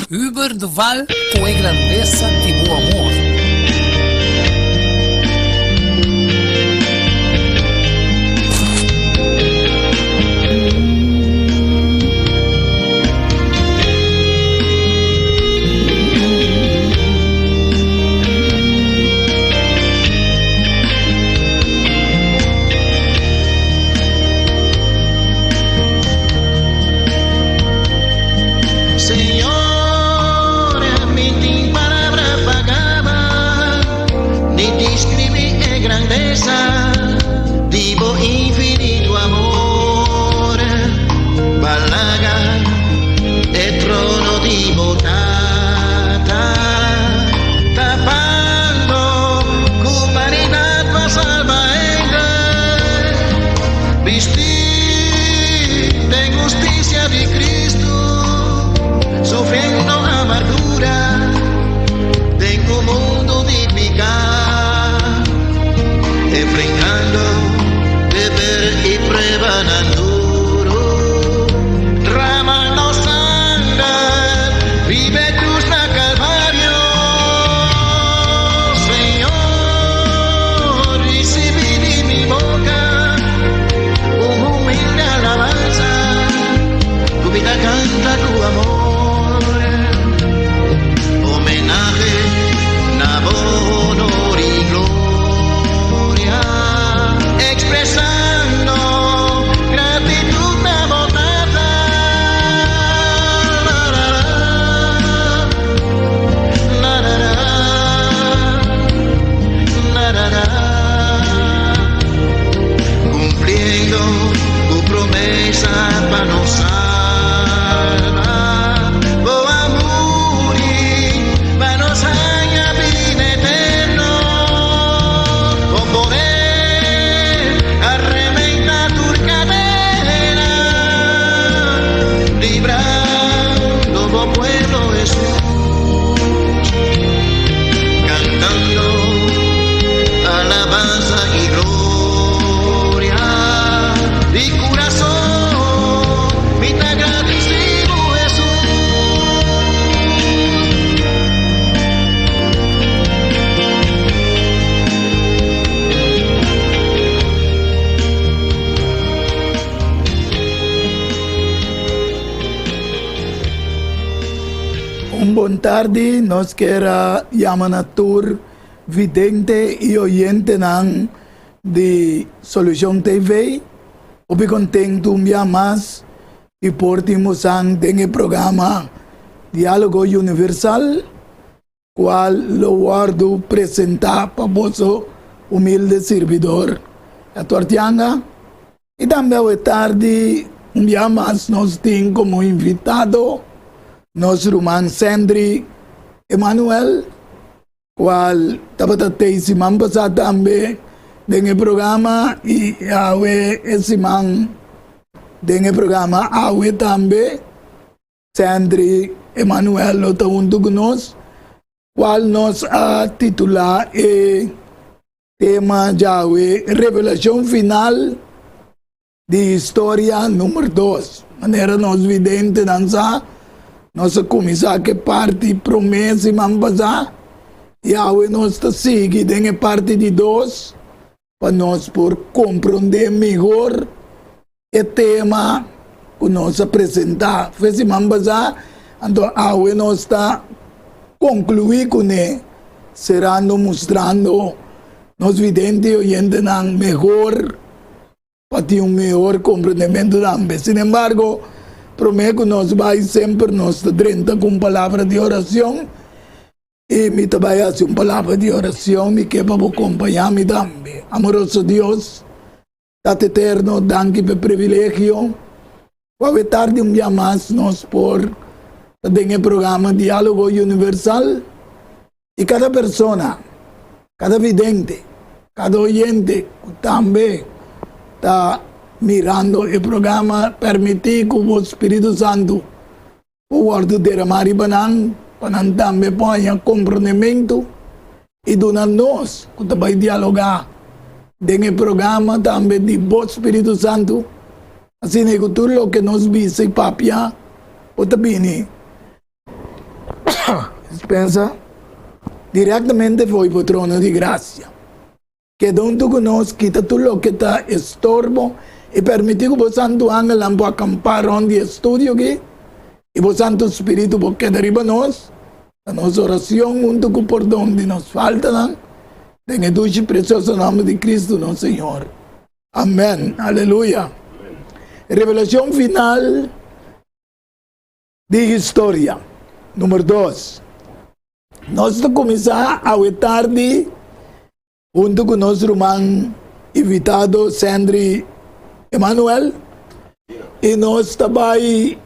Hubert Duval cu e grandeza di bo amor. Señor, mi tin palabra pa gaba, ni describí e grandeza di bo infinito amor. Balaga e trono di bo Tata, tapando humanidad pa salba hende. Bisti den husticia di Cristo, sufriendo amargura den un mundo di pica, enfrentando deber y pruebanan duro, dramando sanger riba e cruz na Calvario. Señor, ricibi di mi boca un humilde alabanza, cu mi ta canta cu amor, homenahe na bo honor y gloria, expresando gratitud na bo Tata. La, la, la. La, la, la. La, la, la. Cumpliendo tu promesa pa nos salva, bo a muri pa nos haña bida eterno. Bo poder a rementa tur cadena, librando bo pueblo Jesús, cantando alabanza y gloria. Di corazón, mi ta agradecido Jesús. Un bon tardi, nos kier a yama na tur vidente y oyentenan di Solucion TV. Hopi contento un bia mas di por tin bosan den e programa Dialogo Universal, cual lo wordo presenta pa boso humilde sirbidor Edward Yanga. Y tambe awe tardi un bia mas nos tin como invitado nos ruman Sendry Emanuel, cual tabata tei siman pasa tambe den e programa y awe e siman den e programa awe tambe Sendry Emanuel lo ta hunto cu nos, cual nos a titula e tema djawe Revelacion Final di Historia Numero 2. Manera nos videntenan sa, nos a cuminsa cu e parti prome siman pasa y awe nos ta sigui den e parti di dos pa nos por comprende mihor e tema cu nos a presenta fe siman pasa, anto awe nos ta conclui cune, cerando mustrando nos vidente y oyentenan mehor pa tin un mehor comprendemento tambe. Sin embargo, prome cu nos bay semper nos ta drenta cu un palabra di oracion y mi ta bay haci un palabra di oracion, mi ke pa bo compaña mi tambe. Amoroso Dios, Tata Eterno, danki pa e privilegio ku awe tardi un bia mas nos por ta den e programa Diálogo Universal i kada persona, kada vidente, kada oyente ku tambe ta mirando e programa, permití ku bo Spiritu Santu por wòrdu deramá riba nan pa nan tambe por haña komprondementu i duna nos ku ta bai dialogá den e programa tambe di bo Spiritu Santu, asina ku tur loke nos bisa i papia. Bo ta bini dispensa directamente fo'i bo trono di gracia. Keda huntu ku nos, kita tur loke ta estorbo i permití ku bo santu angelnan por akampá rònt di e studio akí i bo Santu Spiritu por keda riba nos. Ta nos orashon huntu ku pordon di nos faltanan den e dushi presioso nòmber di Kristu nos Señor. Amèn. Aleluya. Revelashon final di historia. Numero dos. Nos ta kuminsá awe tardi huntu ku nos ruman invitado Sandry Emanuel i nos ta bai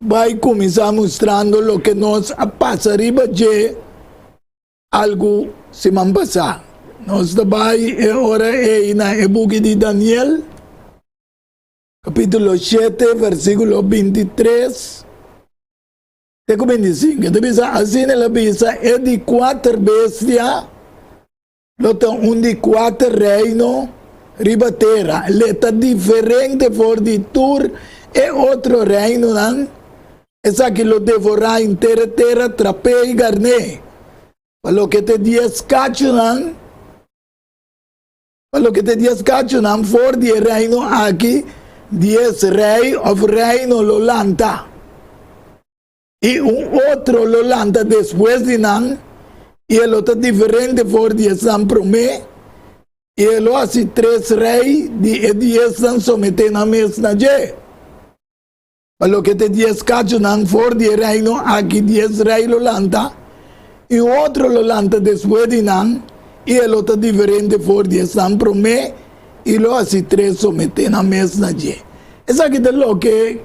bai kuminsá mustrando loke nos a pasa riba dje algu siman pasá. Nos ta bai e ora ei na e buki di Daniel, kapítulo shete, versíkulo bintitres. Te ku 25, e ta bisa, Asina el a bisa, e di kuater bestia lo ta un di kuater reino riba tera. El ta diferente for di tur e otro reinonan. Esaki lo devorá henter e tera, trap'é i garn'é. Pa loke ta e dies kachunan, Pa loke ta e dies kachunan for di e reino aki, dies rei òf reino lo lanta, i un otro lo lanta despues di nan, i e lo ta diferente for di esnan promé, i e lo hasi tres rei di e diesnan someté nan mes na dje. Pa loke ta e dies kachunan for di e reino aki, dies rei lo lanta, i un otro lo lanta despues di nan, i e lo ta diferente for di esnan promé, i lo hasi tres someté nan mes na dje. Esaki ta loke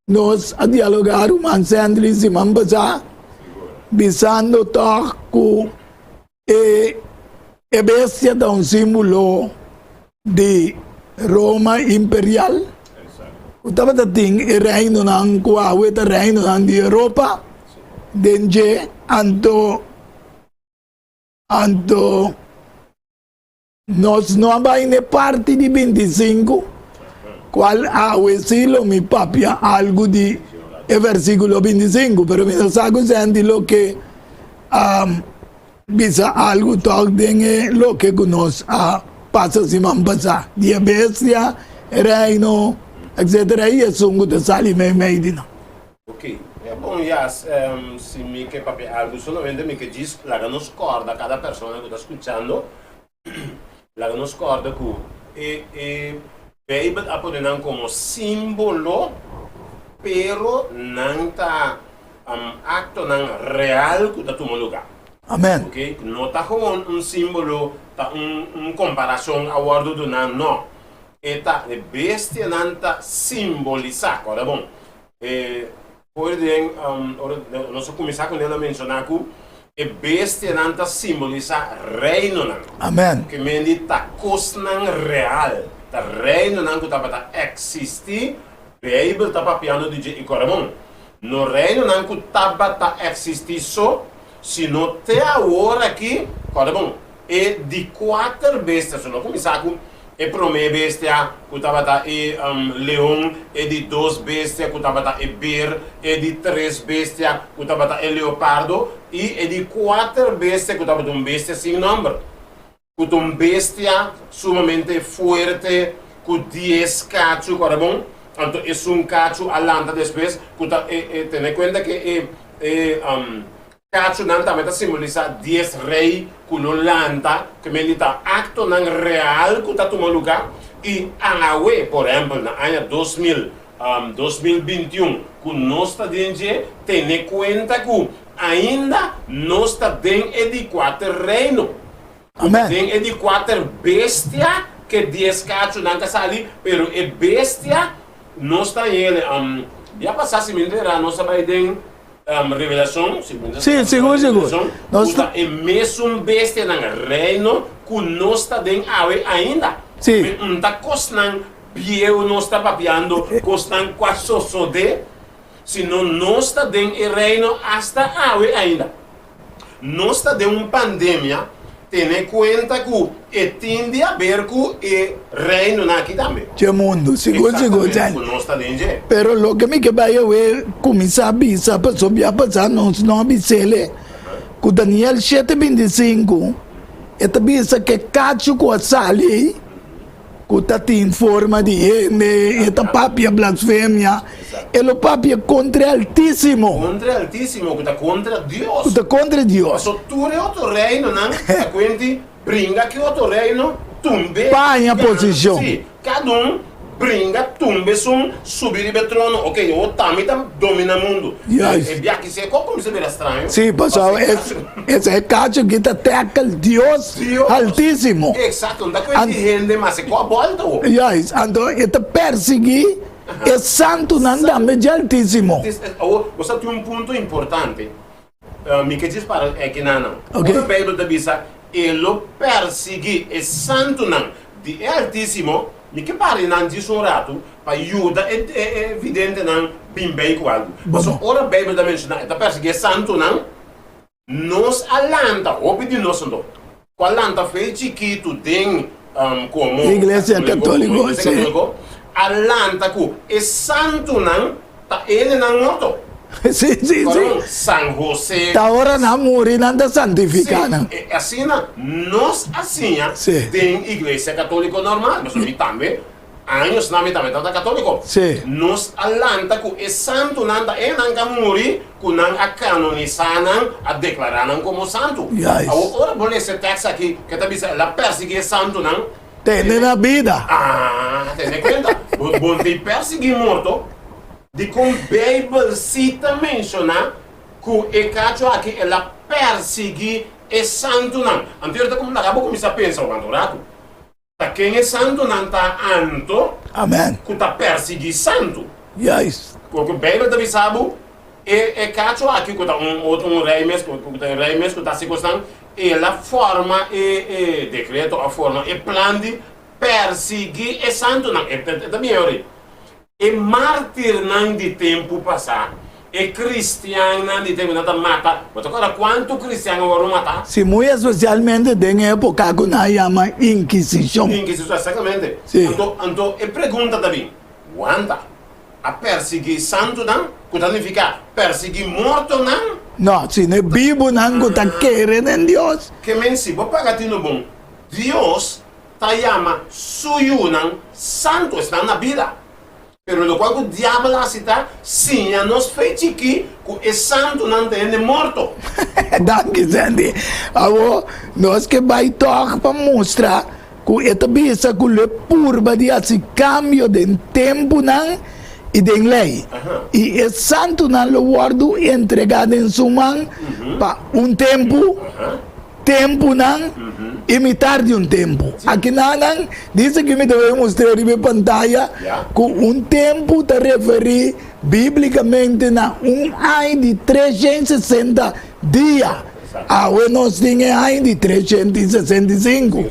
nos a dialogá ruman Sandley siman pasá, bisando tòg ku e e bestia ta un símbolo di Roma imperial ku tabata tin e reinonan ku awe ta reinonan di Europa den dje anto anto nos no a bai n'e parti di 25 kual awe si lo mi papia algu di e versikulo 25 pero mi no sa ku senti loke Bisa algu tòg den e loke ku nos a pasa siman pasá, di e bestia, e reino, etsetera, i esun ku ta sali meimei di nan. Ok, e bon yas, si mi ke papia algu solamente mi ke djis laga nos kòrda kada persona ku ta skuchando, laga nos kòrda ku e e Beibel a pone nan komo símbolo, pero nan ta aktonan real ku ta tuma lugá. Amen. Ok, no ta gewoon un símbolo, ta un un komparashon a wòrdu duná, no. E ta e bestianan ta simbolisá, kòrda bon. E ora den ora nos a kuminsá kuné na menshoná ku e bestianan ta simbolisá reinonan. Amen. Ke mendi ta kosnan real, ta reinonan ku tabata eksistí, Beibel ta papiando di dje i kòrda bon, no reinonan ku tabata eksistí so, sino te awor aki, kòrda bon, e di kuater bestia, so no kuminsá ku e promé bestia ku tabata e leon, e di dos bestia ku tabata e ber, e di tres bestia ku tabata e leopardo, i e di kuater bestia ku tabata un bestia sin nòmber. Ku ta un bestia sumamente fuerte ku dies kachu, kòrda bon? Anto esun kachu a lanta despues ku ta e e tene kuenta ke e e kachunan tambe ta simbolisá dies rei ku lo lanta, ke men di ta aktonan real ku ta tuma lugá i awe, por ehèmpel na aña 2000 2021 ku nos ta den dje, tene kuenta ku Ainda nos ta den e di kuater reino. Ku ta den e di kuater bestia ke dies kachunan ka sali, pero e bestia nos ta hele. Bia pasá si mi no ta erá nos a bai den Revelashon, si mi no ta Sí, sigur, sigur. Revelashon, ku ta e mesun bestianan reino ku nos ta den awe ainda. Sí. Un ta kosnan bieu nos ta papiando, kosnan ku a sosodé. Sino nos ta den e reino hasta awe ainda. Nos ta den un pandemia, Tene kuenta ku e tin di haber ku e reinonan aki tambe. Dje mundu, sigur sigur, Exactamente, ku nos ta den dje. Pero loke mi ke bai awe kuminsá bisa, pasobra bia pasá nos no a bis'el, ku Daniel shete 25 e ta bisa ku e kachu ku a sali ei, ku ta tin forma di hende, e ta papia blasfemia, e lo papia kontra e Altísimo. Kontra e Altísimo, ku ta kontra Dios. Ku ta kontra Dios. Pasobra tur e otro reinonan ta kuenti bringa ku e otro reino, tumbe. Paña posishon. Sí, kada un bringa, tumbe esun, subi riba e trono. Ok, awor tami ta domina mundu. Juist. E biaha ki seko kuminsá bira straño. Sí, pasobra e kachu ki ta tackle Dios. Dios. Altísimo. Exacto, no ta cuenta di hende mas e cu a bolta ho. Juist, anto e ta persigui e santunan tambe dje Altísimo. Awor, bo sa tin un punto importante, mi ke djis para aki nan. Ok. Ora Bijbel ta bisa e lo persigui e santunan di e Altísimo, mi ke para nan djis un ratu pa yuda e e videntenan bin bay cu algu. Pasobra ora Bijbel ta menciona e ta persigui e santunan, Nos a lanta, hopi di nos anto, ku a lanta fe chikitu den komo Iglesia Katóliko, Katóliko, Iglesia sí. Katóliko, a lanta ku e santunan ta hendenan morto. Sí, sí, sí. Perdon, San Jose. Ta ora nan muri nan ta santifiká nan. Sí, asina nos a siña Sí. den Iglesia Katóliko normal, pasobra mi tambe Años nan mi tambe tabata católico. Sí. Nos a lanta cu e santonan ta enan ca muri cu nan a canonisa nan, a declara nan como santo. Juist. Awor ora bo lesa e tekst aki ke ta bisa el a persigui e santonan. Tene na bida. Ah, tene cuenta. Bo bo no tin persigui morto. Dicon Bijbel si ta menciona cu e cacho aki el a persigui e santonan? Anto ta como laga bo cuminsa pensa wanta un rato. Ta ken e santunan ta anto? Amen. Ku ta persiguí santu. Juist. Ku ku Beibel ta bisa bo, e e kacho aki ku ta un otro un rei mes ku ku ta un rei mes ku ta hasi kosnan, el a forma e e dekreto a forma e plan di persiguí e santunan. E e ta bien ori. E mártirnan di tempu pasá, e kristiannan di tempu nan ta mata. Bo ta kòrda kuantu kristian a wòrdu matá? Sí, muy espesialmente den e époka ku nan a yama Inkisishon. Inkisishon, eksaktamente. Sí. Anto, anto e pregunta ta bin, Wanta a persiguí santunan, ku ta nifiká persiguí mortonan? No, sino e bibunan ku ta kere den Dios. Ke men si bo paga tinu bon, Dios ta yama su yunan santu, esnan na bida. Pero lokual ku diabel hasi ta siña nos fe chikí ku e santunan ta hende morto. Danki Sandy. Awor nos ke bai tòg pa mustra ku e ta bisa ku lo e purba di hasi kambio den tempunan i den lei. I e santunan lo wòrdu entregá den su man pa un tempu. Tempunan i mitar di un tempu. Akinanan dice ki mi ta bai mustra riba e pantaya ku un tempu ta referí bíblikamente na un aña di 360 dia. Awe nos tin e aña di 365.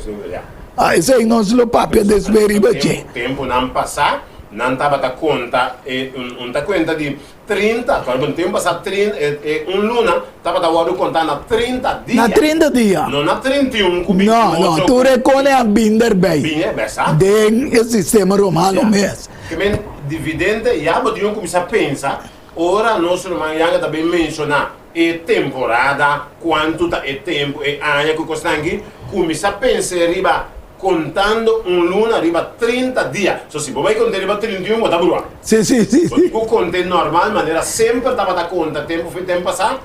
Esei nos lo papia despues riba dje. Tempunan pasá nan tabata konta e un ta kuenta di 30, cuando un tempo pasa trin, e, e, un luna tabata wordo conta na 30 dia. Na 30 dia. No na 31 cu No, 28. no, tur e cone a bin derbij. Bin e besa. Den e sistema romano Ja. mes. Ke men dividente ya bo tin cuminsa pensa ora nos ruman Yanga ta bin menciona e temporada, cuanto ta e tempo, e aña cu cosnan aki, cuminsa pensa riba contando un luna riba 30 dia. So si bo bay conta riba 31 bo ta brua. Sí, sí, sí, Bo sí. tin cu conta normal manera semper tabata conta tempo fu tempo pasa,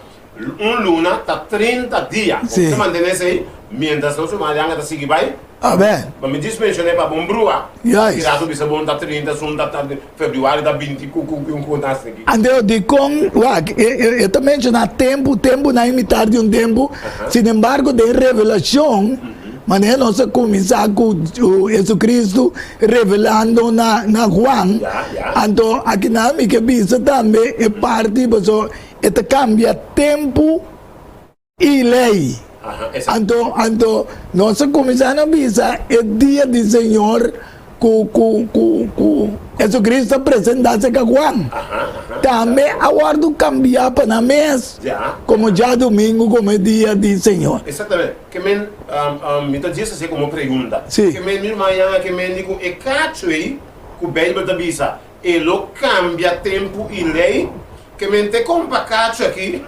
un luna ta 30 dia. Bo Sí. ta mantene esey mientras nos ruman Yanga ta sigui bay. Amen. Ma mi djis mencion'é pa bon brua. Juist. Ki rato bisa bon ta 30, sun ta ta februari ta 20 ku ku ku ku ta asina. Andreu, dikon, wak, e e e ta mencioná tempu, tempunan i mitar di un tempu, sinembargo den Revelacion, manera nos a kuminsá ku Jesucristo revelando na na Juan, Ya, ya. anto akinan mi ke bisa tambe e parti pasobra e ta kambia tempu I lei. Anto, anto nos a kuminsá na bisa e dia di Señor. ku ku ku ku Jesucristo a presentá serka Juan tambe a wòrdu kambiá pa nan mes komo djadumingu komo e dia di Señor. Exactamente. Ke men, mi ta djis hasié komo pregunta. Sí. Ke men mi ruman Yanga ke men di ku e kachu ei ku Beibel ta bisa e lo kambia tempu i lei, ke men te kompa kachu aki,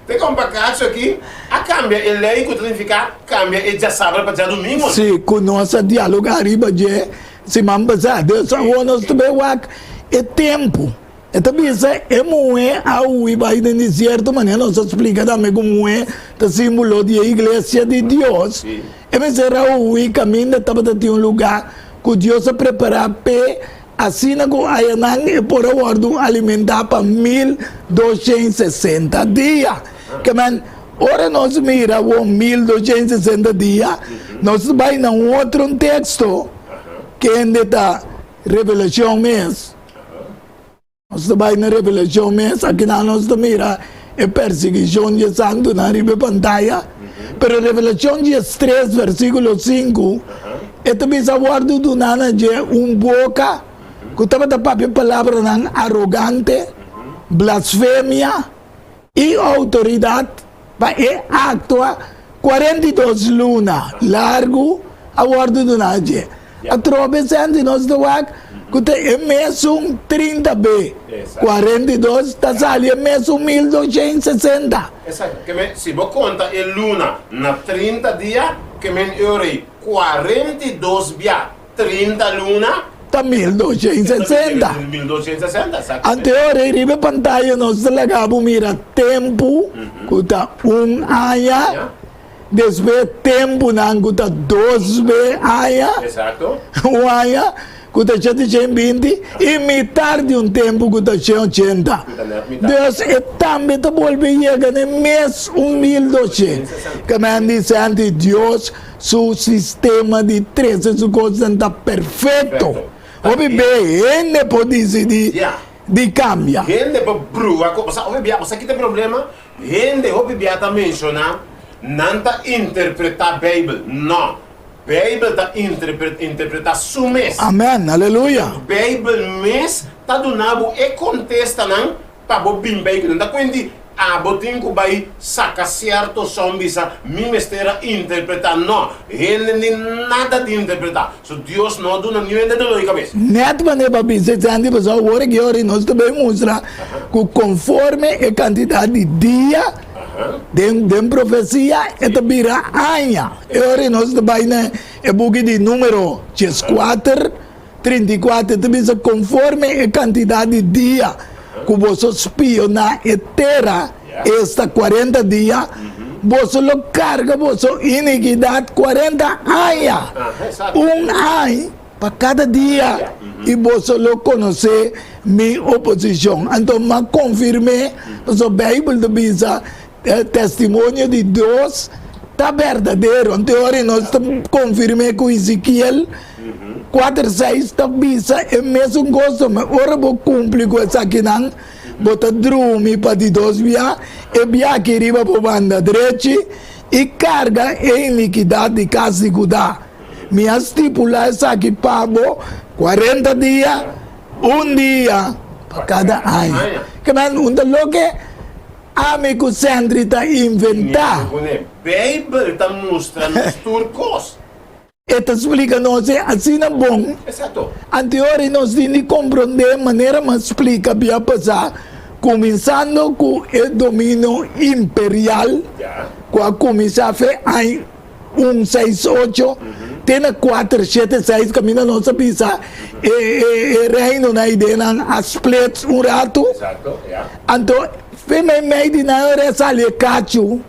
te kompa kachu aki a kambia e lei ku ta nifiká kambia e djasabra pa djadumingu. Sí, ku nos a dialogá riba dje siman pasá. Dus awor nos ta bai wak e tempu. E ta bisa e muhé a hui bai den desierto, manera nos a splika tambe ku muhé ta símbolo di e iglesia di Dios. E mester a hui kaminda tabata tin un lugá ku Dios a prepará p'e, asina ku ayanan e por a wòrdu alimentá pa 1260 dia. Kemen, ora nos mira awor 1260 dia, nos ta bai na un otro teksto kende ta Revelashon mes. Nos ta bai na Revelashon mes, akinan nos ta mira e persiguishon di e santunan riba e pantaya. Pero Revelashon 13 versíkulo 5, e ta bisa a wòrdu duná na dje un boka ku tabata papia palabranan arogante, blasfemia i outoridat pa e aktua 42 luna largu a wòrdu duná na dje. Atrobe sènti nos ta wak ku ta e mesun 30 be 42 ta sali e mesun 1260. Esaki ke men si bo konta e luna na 30 dia ke men euro ei 42 bia 30 luna. Ta 1260. 1260 esaki. Anto e ora ei riba e pantaya nos ta laga bo mira tempu ku ta un aña. Despues tempunan ku ta dos be aña, un aña ku ta shete shen 20 i mitar di un tempu ku ta 180. Dus e tambe ta bolbe yega na e mes 1200. Kamen di senti Dios su sistema di trese su kosnan ta perfekto. Hopi be hende por disidí di kambia. Hende por brua ku, hopi bia, bo sa kita e problema? Hende hopi bia ta menshoná nan ta interpretá Beibel. No. Beibel ta interpretá su mes. Amèn. Aleluya. Beibel mes ta duna bo e kontestanan pa bo bin bai ku nan. Ta kuenti abo tin ku bai saka sierto son bisa mi mester a interpretá. No. Hende ni nada di interpretá. So Dios no a duna niun hende doló di kabes. Nèt manera pa bisa esaki pasobra awor aki ora nos ta bay mustra ku konforme e kantidat di dia den den profesia e ta bira aña. E ora nos ta bay na e buki di Numero 14, 34 e ta bisa konforme e kantidat di dia ku boso spioná e tera, esta 40 dia, boso lo karga boso inikidat 40 aña, un añ pa kada dia, i boso lo konosé mi oposishon. Anto m'a konfirm'é, pasobra Beibel ta bisa, Testimonio di Dios ta berdadero. Anto e ora nos ta konfirm'é ku Ezekiel 4, 6 ta bisa e mesun kos. Ora bo kumpli ku esakinan, bo ta drumi pa di dos bia, e bia aki riba bo banda drechi, i karga e inikidat di kas di Judá. Mi a stipulá esaki pa bo 40 dia, un dia pa kada aña. Kiman un ta loke ami ku Sentry ta inventá. Beibel ta mustra nos tur kos. E ta splika nos e asina bon. Exacto. Anteori nos tin di komprondé manera m'a splika bia pasá, kuminsando ku e dominio imperial ku a kuminsá fe aña un seis ocho te na kuater shete seis kaminda nos a bisa e e reinonan ei den nan a splits un ratu. Exacto, ya. Anto fe meimei di nan ora a sali e kachu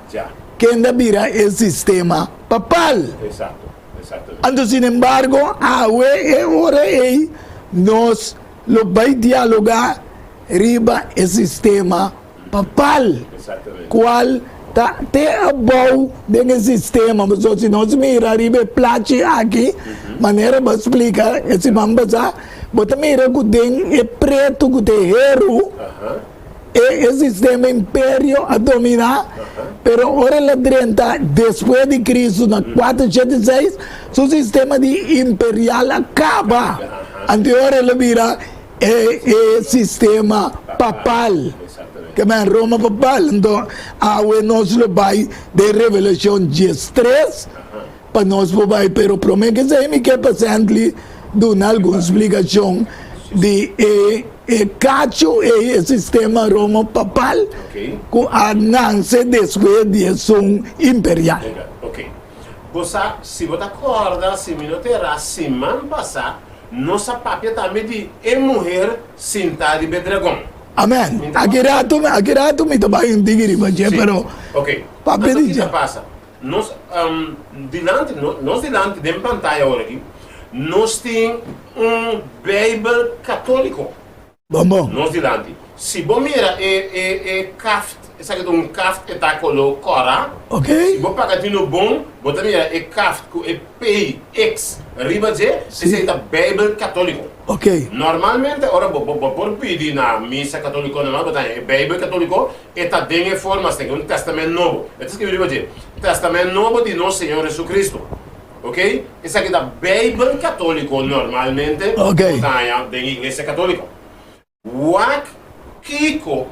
kende a bira e sistema papal. Exacto, exactamente. Anto sin embargo awe e ora ei nos lo bai dialoga riba e sistema papal Exactamente. cual ta te abou den e sistema. Pasobra si nos mira riba e plachi aki, manera bo a splica e siman pasa, bo ta mira cu den e preto cu ta e heru. E sistema imperio a dominá, pero ora el a drenta despues di Cristo na 486, su sistema di imperial a kaba. Anto ora el a bira e e sistema papal, ke men Roma papal. Anto awe nos lo bai den Revelashon 13 pa nos por bai, pero prome ke esei mi ke pa Sandley duna algun splikashon di e. E kachu ei e sistema Roma papal ku a nanse despues di esun imperial. Ok. Bo sa, si bo ta kòrda, si mi no ta erá, siman pasá nos a papia tambe di e muher sintá riba e dragon. Amen. Aki ratu, aki ratu mi ta bai un tiki riba dje, pero papia di dje. Anto ki ta pasa? Nos dilanti, nos dilanti den pantaya ora aki, nos tin un Bijbel Katóliko. Bon bon. Nos dilanti. Si bo mira e e e kaft, esaki ta un kaft e ta koló kòrá. Ok. Si bo paga tino bon, bo ta mira e kaft ku e PX riba dje, esei ta Bijbel Katóliko. Ok. Normalmente ora bo bo por pidi na misa katóliko normal bo ta haña e Bijbel Katóliko. E ta den e forma asina, un Testament Nobo. E ta skribi riba dje, Testament Nobo di nos Señor Jesucristo. Ok? Esaki ta Bijbel Katoliko normalmente bo ta haña den Iglesia Katoliko. Wak kiko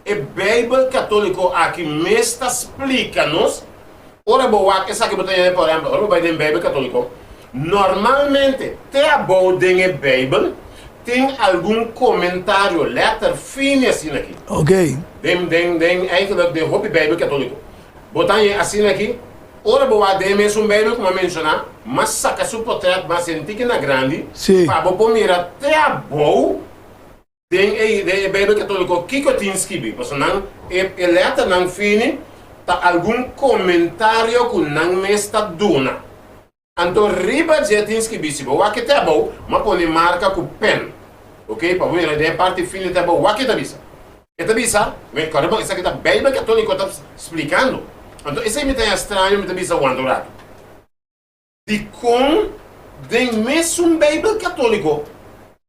e Bijbel Katoliko aki mes ta splika nos. Ora bo wak esaki bo ta haña, por ehempel, ora bo bai den Bijbel Katoliko, normalmente te abou den e Bijbel tin algun komentario, lèter fini asina aki. Ok. Den, den, den, eigenlijk den hopi Bijbel Katoliko. Bo ta haña asina aki, ora bo wak den e mesun Bijbel ku mi a menshoná, mas saka su potret mas hentiki na grandi, pa bo por mira te abou Den e den e Bijbel Katoliko kiko tin skibi? Pasobra nan e e lèternan fini ta algun komentario ku nan mes ta duna. Anto riba dje tin skibi si bo wak e te abou, m'a pone marka ku pen. Oke, pa bo mira den e parti fini te abou wak e ta bisa. E ta bisa, me kòrda bon esaki ta Bijbel Katoliko ta splikando. Anto esei mi ta haña straño mi ta bisa wanta un ratu. Dikon den mesun Beibel Katóliko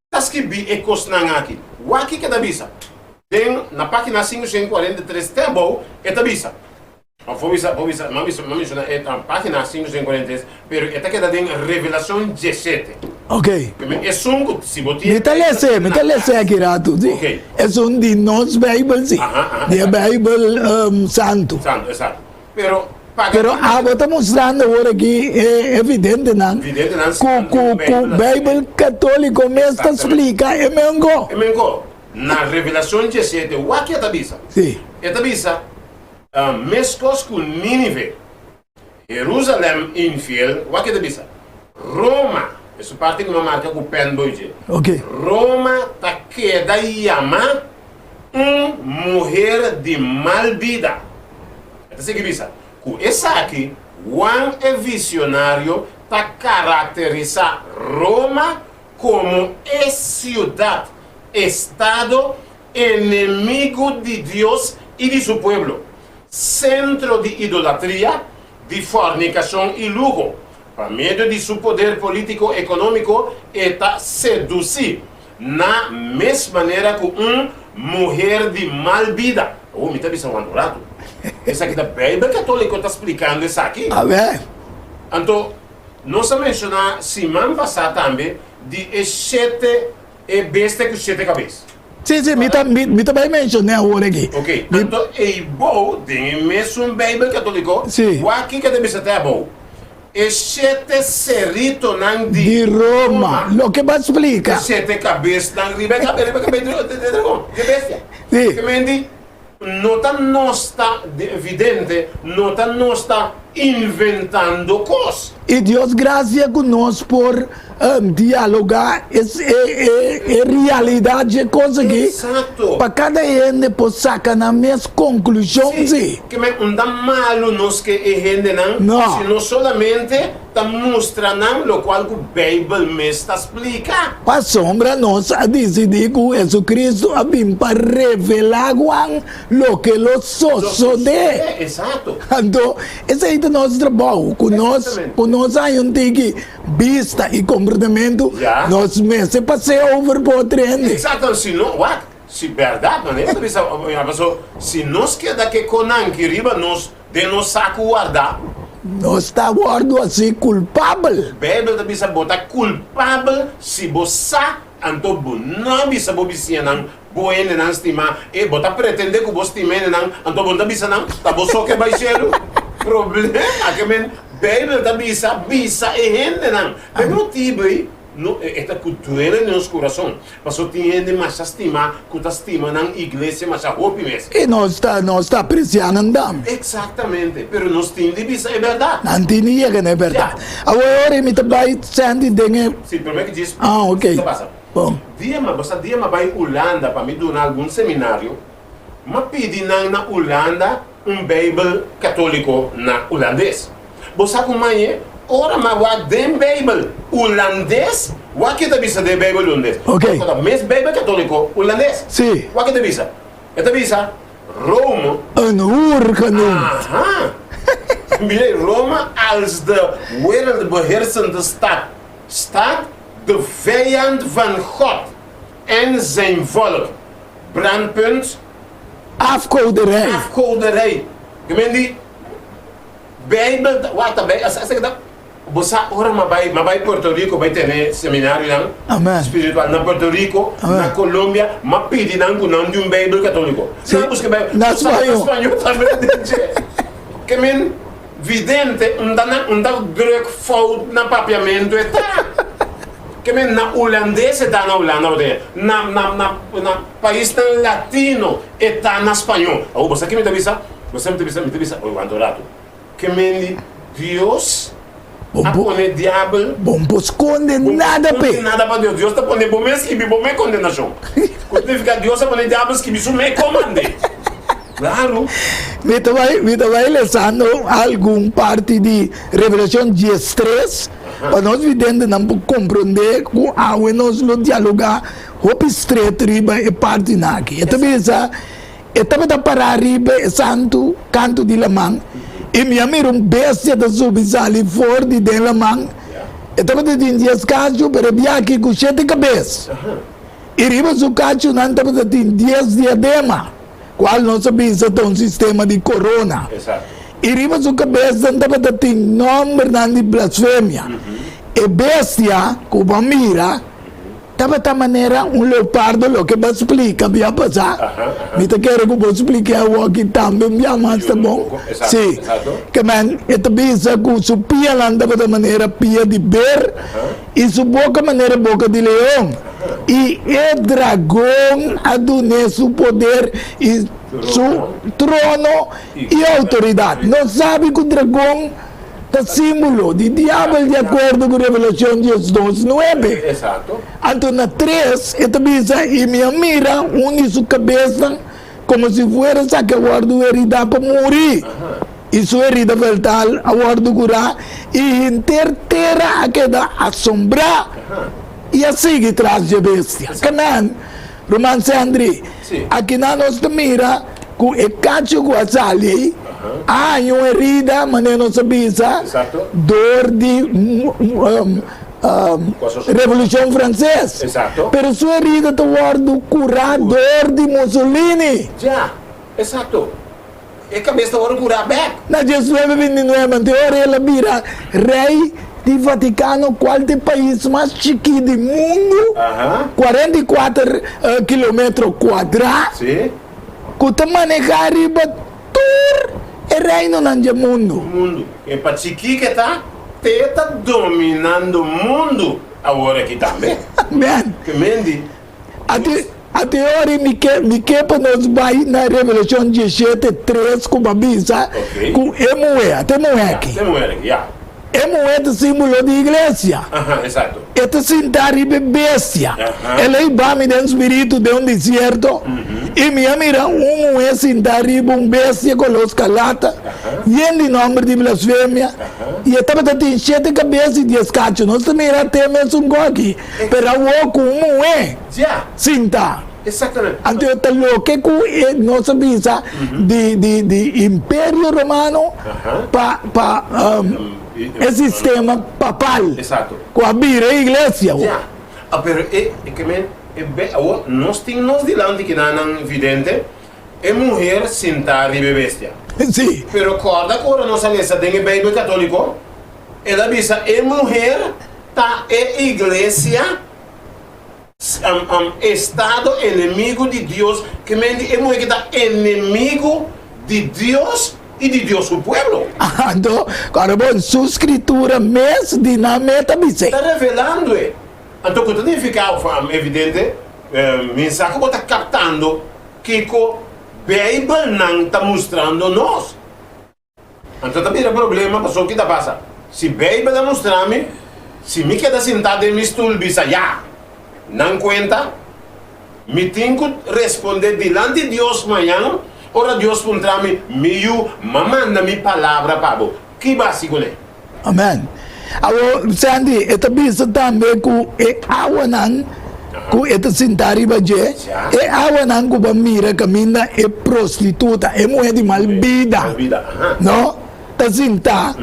ta skibí e kosnan aki? Wak kiko e ta bisa. Den na página 543 te abou e ta bisa. Òf bo bisa, bo bisa, m'a bisa, m'a menshoná e ta página 543, pero e ta keda den Revelashon 17. Ok. Esun ku si bo tin Mi ta lese, mi ta lese aki ratu, si. Ok. Esun di nos Beibel, si. Aha, aha. Di e Beibel Santu. Santu, esakto. Pero paga Pero abo ta mustrando awor aki e evidentenan Evidentenan ku ku ku Bijbel Katoliko mes ta splika e mengo. E mengo. Na Revelacion 17 wak e ta bisa? Si. E ta bisa, Meskos ku Ninive, Herusalem infiel, wak e ta bisa? Roma, esun parti ku mi a marka ku pen boy dje. Ok. Roma ta keda yama Un muher di mal bida. E ta sigui bisa, Ku esaki, Juan e Visionario ta karakterisá Roma komo e siudat, estado, enemigu di Dios i di su pueblo, sentro di idolatria, di fornikashon i luho. Pa medio di su poder polítiko-ekonómiko e ta sedusí Na mes manera ku un muher di mal bida. Oh, mi ta bisa wanta un ratu. Esaki ta Bijbel Katoliko ta splikando esaki. Amen. Anto, nos a menshoná siman pasá tambe di e shete, e bestia ku shete kabes. Sí, sí, mi ta, mi, mi ta bai menshoné awor aki. Ok, anto eibou den e mesun Bijbel Katoliko, Sí. wak kiko ta bisa te abou. E shete seritonan di. Di Roma. Loke bo a splika. E shete kabesnan riba e kabe, riba e kabe di e dragon, di e bestia. Si. Ke men di, no ta nos ta, vidente, no ta nos ta inventando kos. I Dios gracia ku nos por dialoga e e realidat dje kos aki. Exacto. Pa kada hende por saka nan mes konklushon, si. Ke men un ta malu nos ke e hendenan, No. sino solamente ta mustra nan lokual ku Beibel mes ta splika. Pasobra nos a disidí ku Jesucristo a bin pa revelá Juan loke lo sosodé. Exacto. Anto, esei ta nos trabou, ku nos ku nos haña un tiki bista i komportamentu, Ya. nos mester pas'é over pa otro hende. Exacto, si no, wak. Si bèrdat, manera ta bisa, paso si nos keda ke konanki riba nos den nos saku wardá. Nos ta wòrdu hasi kulpabel. Beibel ta bisa bo ta kulpabel si bo sa, anto bo no a bisa bo bisiñanan, bo hendenan stimá, e bo ta pretendé ku bo stima hendenan, anto bo no ta bisa nan, ta bo so ke bai shelu. Problema ke men Beibel ta bisa, bisa e hendenan. P'e motibu ei no e ta ku duele nos kurason. Paso tin hende masha stima ku ta stima nan iglesia masha hopi mes. I nos ta nos ta apresiá nan tambe. Eksaktamente, pero nos tin di bisa e bèrdat. Nan tin di yega na e bèrdat. Ya. Awor e ora mi ta bai senti den e. Si, promé ki djis Ah, ok. ta pasa. Bon. Dia ma, bo sa dia ma bai Hulanda pa mi duna algun seminario, m'a pidi nan na Hulanda un Beibel katóliko na hulandes. Bo sa ku mañe ora ma wak den Beibel hulandes, wak ke ta bisa den Beibel hulandes? Ok. Ta mes Beibel katoliko hulandes. Si. Wak ke ta bisa? E ta bisa Rome. Een hoer genoemd. Aha. Mira Rome als de wereldbeheersende stad staat de vijand van God en zijn volk. Brandpunt. Afgoderij. Afgoderij. Ke men di? Bijbel ta wak ta bij asa ta bo sa ora ma bai ma bai Puerto Rico bai tene seminarionan Amen. spiritual na Puerto Rico Amen. na Colombia ma pidi nan ku nan di un Bijbel catolico Si. nan buska Bijbel Na bo sa na spañó. spañó tambe den dje ke men vidente un ta na un ta druk fout na papiamento e ta ke men na hulandes e ta na Hulanda bo tene na na na na paisnan latino e ta na spañó awor bo sa ke mi ta bisa Bo sa mi ta bisa, mi ta bisa, oi wanta un ratu. Ke men di Dios a pone diabel. Bo no por skonde nada p'e. Bo no por skonde nada pa Dios. Dios ta pone bo mes skibi bo mes kondenashon. Ku signifika Dios a pone diabel skibi su mes komand'é. Klaru. Mi ta bai, mi ta bai lesando algun parti di Revelashon diestres pa nos videntenan por komprondé ku awe nos lo dialogá hopi stret riba e partinan aki. E ta bisa. E tabata pará riba e santu kantu di laman, i mi a mira un bestia ta subi sali for di den laman. E tabata tin dies kachu, pero e biaha ku shete kabes. I riba su kachunan tabata tin dies diadema, kual nos a bisa ta un sistema di korona. I riba su kabesnan tabata tin nòmbernan di blasfemia. E bestia ku bo a mira Tabata manera un leopardo loke bo a splika bia pasá. Mi ta kere ku bo splika awoki tambe un bia mas ta bon. Sí. Ke men e ta bisa ku su pianan tabata manera pia di ber i su boka manera boka di leon. I e dragon a dun'é su poder i su trono i outoridat. Nos sabi ku dragon. Ta símbolo di diabel di akuerdo ku Revelashon diesdos nuebe. Anto na tres e ta bisa, I mi a mira un di su kabesnan komo si fuera esaki a wòrdu heridá pa muri, i su herida feltal a wòrdu kurá, i henter tera a keda asombrá i a sigui tras dje bestia. Kanan, ruman Sendri, akinan nos ta mira ku e kachu ku a sali ei, A haña un herida, manera nos a bisa, dor di Revolucion Frances. Pero su herida ta wordo cura dor di Mussolini. Na diesnuebe bintinuebe, anto e ora el a bira rey di Vaticano, cual ta e pais mas chikí di mundu, 44 kilometro cuadra. Ku ta manehá riba tur e reinonan dje mundu. Mundu. E pa chikí ke ta, te ta dominando mundu awor aki tambe. Amen. Ke men di. Ati, ati ora mi ke, mi ke pa nos bai na Revelashon dieshete, tres ku bo a bisa Ok. ku e muhé, ata e muhé aki. Ya, e muhé aki, ya. E muhé ta símbolo di iglesia. Aha, exacto. E ta sintá riba e bestia. Aha. El a hiba mi den spiritu den un desierto, i mi a mira un muhé sintá riba un bestia koló skarlata, yen di nòmber di blasfemia, i e tabata tin shete kabes i dies kachu. Nos ta mira te mesun kos aki, pero awor ku un muhé Ja, sintá. exactamente. Anto e ta loke ku e nos a bisa di di di Imperio Romano pa pa e sistema papal Exacto. ku a bira e iglesia awor. Ja. Ah, pero e, e ke men. E be, awor nos tin nos dilanti kinanan vidente, e muher sintá riba e bestia. Sí. Pero kòrda ku ora nos a lesa den e Beibel katóliko, el a bisa e muher ta e iglesia, estado enemigu di Dios, ke men di e muher ki ta enemigu di Dios i di Dios su pueblo. Anto, kòrda bon, su Skritura mes di nan mes ta bis'é. Ta revelando e. Anto ku ta nifiká òf evidente mi sa ku bo ta kaptando kiko Beibelnan ta mustrando nos. Anto ta bira problema pasobra ki ta pasa? Si Beibel a mustra mi, si mi keda sintá den mi stul bisa ya, nan kuenta, mi tin ku respondé dilanti Dios mañan ora Dios puntra mi, Mi yu, m'a manda mi palabra pa bo, ki basi kuné? Amen. Awor, Sandy, e ta bisa tambe ku e awanan ku e ta sintá riba dje, e awanan ku bo a mira kaminda e prostituta, e muhé di mal bida, no, ta sintá,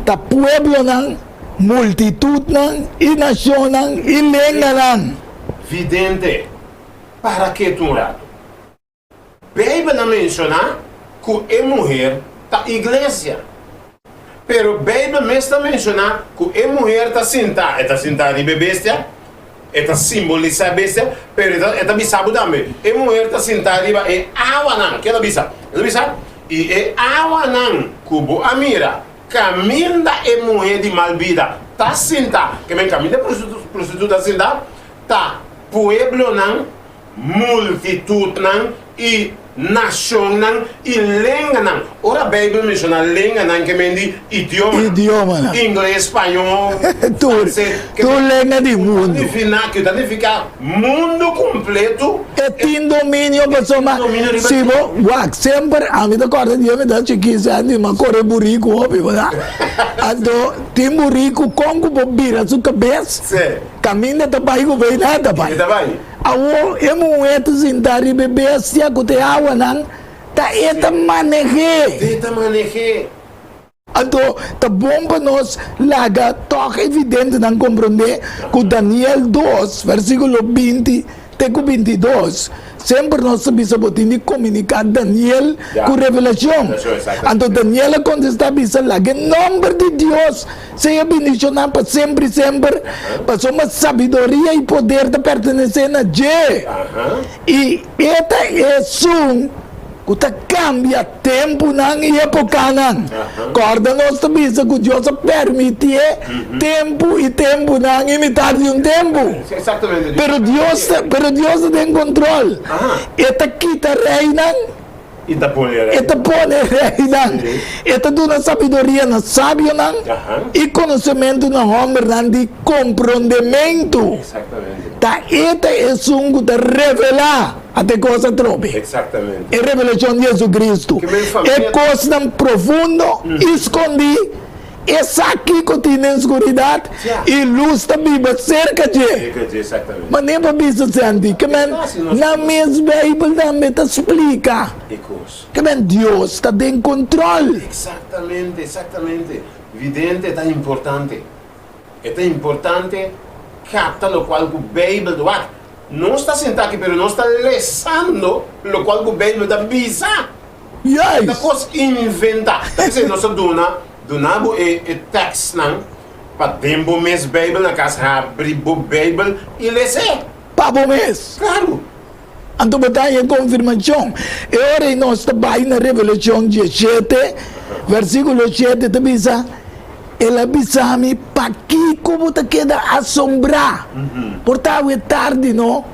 ta pueblonan, multitutnan i nashonnan i lenganan. Vidente, para ketu un ratu. Beibel a menshoná ku e muher ta iglesia. Pero Beibel mes ta menshoná ku e muher ta sintá, e ta sintá riba e bestia, e ta simbolisá e bestia, pero e ta e ta bisa bo tambe, e muher ta sintá riba e awanan. Ke el a bisa? El a bisa, I e awanan ku bo a mira kaminda e muher di mal bida ta sintá, ke men kaminda e prostituta ta sintá, ta pueblonan multitutnan i nashonnan i lenganan. Ora Beibel menshoná lenganan ke men di idiomanan. Idiomanan. Ingles, spañó, Tur, franses. Ke tur lenga di mundu. Ke ta nifiká mundu kompletu. E tin dominio pasobra si bo wak semper ami ta kòrda dia mi ta chikí Sandy mi a kore buriku hopi bo sa. Anto tin buriku kon ku bo bira su kabes kaminda ta bai ku bay nan ta bai. Awor e muhé ta sinta riba e bestia ku ta e awanan, ta e ta maneh'é. E ta maneh'é. Anto ta bon pa nos laga tòg e videntenan komprondé ku Daniel dos, versíkulo 20 te ku 22, semper nos ta bisa bo tin di komuniká Daniel ku Revelashon. Anto Daniel a kontestá bisa, Laga e nòmber di Dios Sea bendishoná pa semper i semper, pasobra sabiduria i poder ta pertenesé na dje, i e ta esun ku ta kambia tempunan i epokanan. Kòrda nos ta bisa ku Dios a permitié tempu i tempunan i mitar di un tempu. Pero Dios ta, pero Dios ta den kontrol. E ta kita reinan. I ta pone rei. E ta pone reinan. E ta duna sabiduria na sabionan i konosementu na hòmbernan di komprondementu. Ta e ta esun ku ta revelá ate kos atrobe. E revelashon di Jesucristo. E kosnan profundo i skondí. E sa kiko tin den skuridat i lus ta biba serka dje. Manera pa bisa senti ke men nan mes Beibel tambe ta splika ke men Dios ta den kontrol. Exactamente, exactamente. Vidente ta importante. E ta importante capta locual cu Beibel ta wak. Nos ta sinta aki pero nos ta lesando locual cu Beibel ta bisa. Juist. Ta kos inventá. Ta p'esei nos a duna duna bo e e tèkstnan pa den bo mes Beibel na kas habri bo Beibel i les'é. Pa bo mes. Klaru. Anto bo ta haña e konfirmashon. E ora ei nos ta bai na Revelashon diesshete, versíkulo shete ta bisa, El a bisa mi, Pakiko bo ta keda asombrá? Por ta awe tardi, no?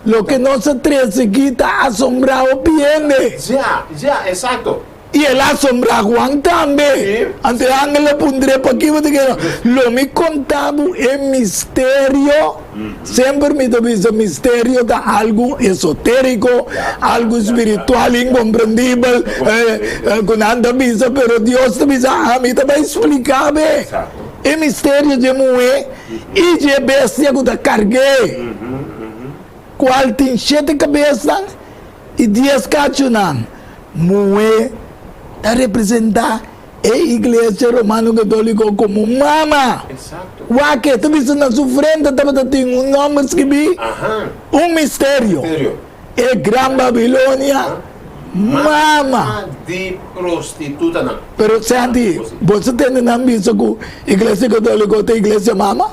Loke nos a trese aki ta asombrá hopi hende. Ja, ja, esakto. I el a asombrá Juan tambe. Sí. Anto e angel a puntr'é, Pakiko bo ta kere? Lo mi konta bo e misterio. Semper mi ta bisa misterio ta algu esotériko, algu spiritual inkomprendibel, ku nan ta bisa, pero Dios ta bisa, Ami ta bai splika bo e misterio dje muhé. I dje bestia ku ta karg'é, kual tin shete kabesnan i dies kachunan. Muhé ta representá E Iglesia Romano Católico komo mama. Exacto. Wak e ta bisa na su frente tabata tin un nòmber skibí, un misterio. Misterio. E Gran Babilonia, mama. Mama di prostitutanan. Pero Sandy, bo sa tende nan bisa ku Iglesia Católico ta Iglesia mama?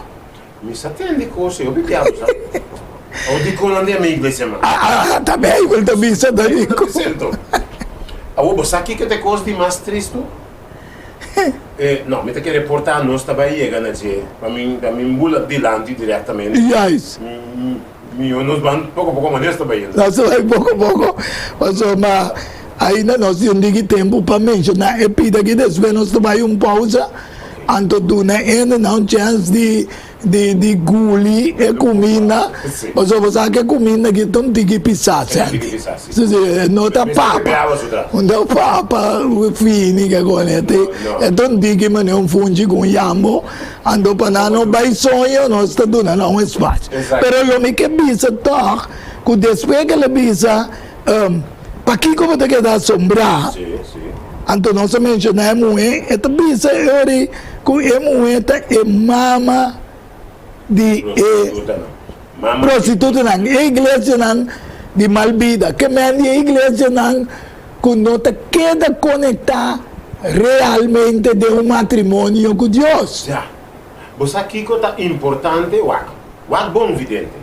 Mi sa tende kos ei, hopi diablo sa. Awor dikon nan ta yama Iglesia mama? Ah, ta Bijbel ta bisa ta dikon. Awor bo sa kiko ta e kos di mas tristu? No, mi ta kere por ta nos ta bai yega na dje, pa mi pa mi bula dilanti direktamente. Juist. Mihó nos ban poko poko manera ta bai yendo. Nos ta bai poko poko, pasobra ainda nos tin un diki tempu pa menshoná e pida aki, despues nos ta bai un pousa, anto duna hende nan un chèns di di di guli e kuminda, pasobra bo sa ku e kuminda aki ta un tiki pisá, Sandy. Si, si, e no ta papa, no ta papa fini ke kone, e ta un tiki manera un funchi ku un yambo. Anto pa nan no bai soño nos ta duna nan un espacio. Pero lo mi ke bisa tog ku despues ke el a bisa pakiko bo ta keda asombrá, anto nos a menshoná e muhé, e ta bisa e ora ei ku e muhé ta e mama di e prostitutanan, e iglesianan di mal bida, ke men di e iglesianan ku no ta keda konektá realmente den un matrimonio ku Dios. Ya. Bo sa kiko ta importante? Wak. Wak bon, vidente.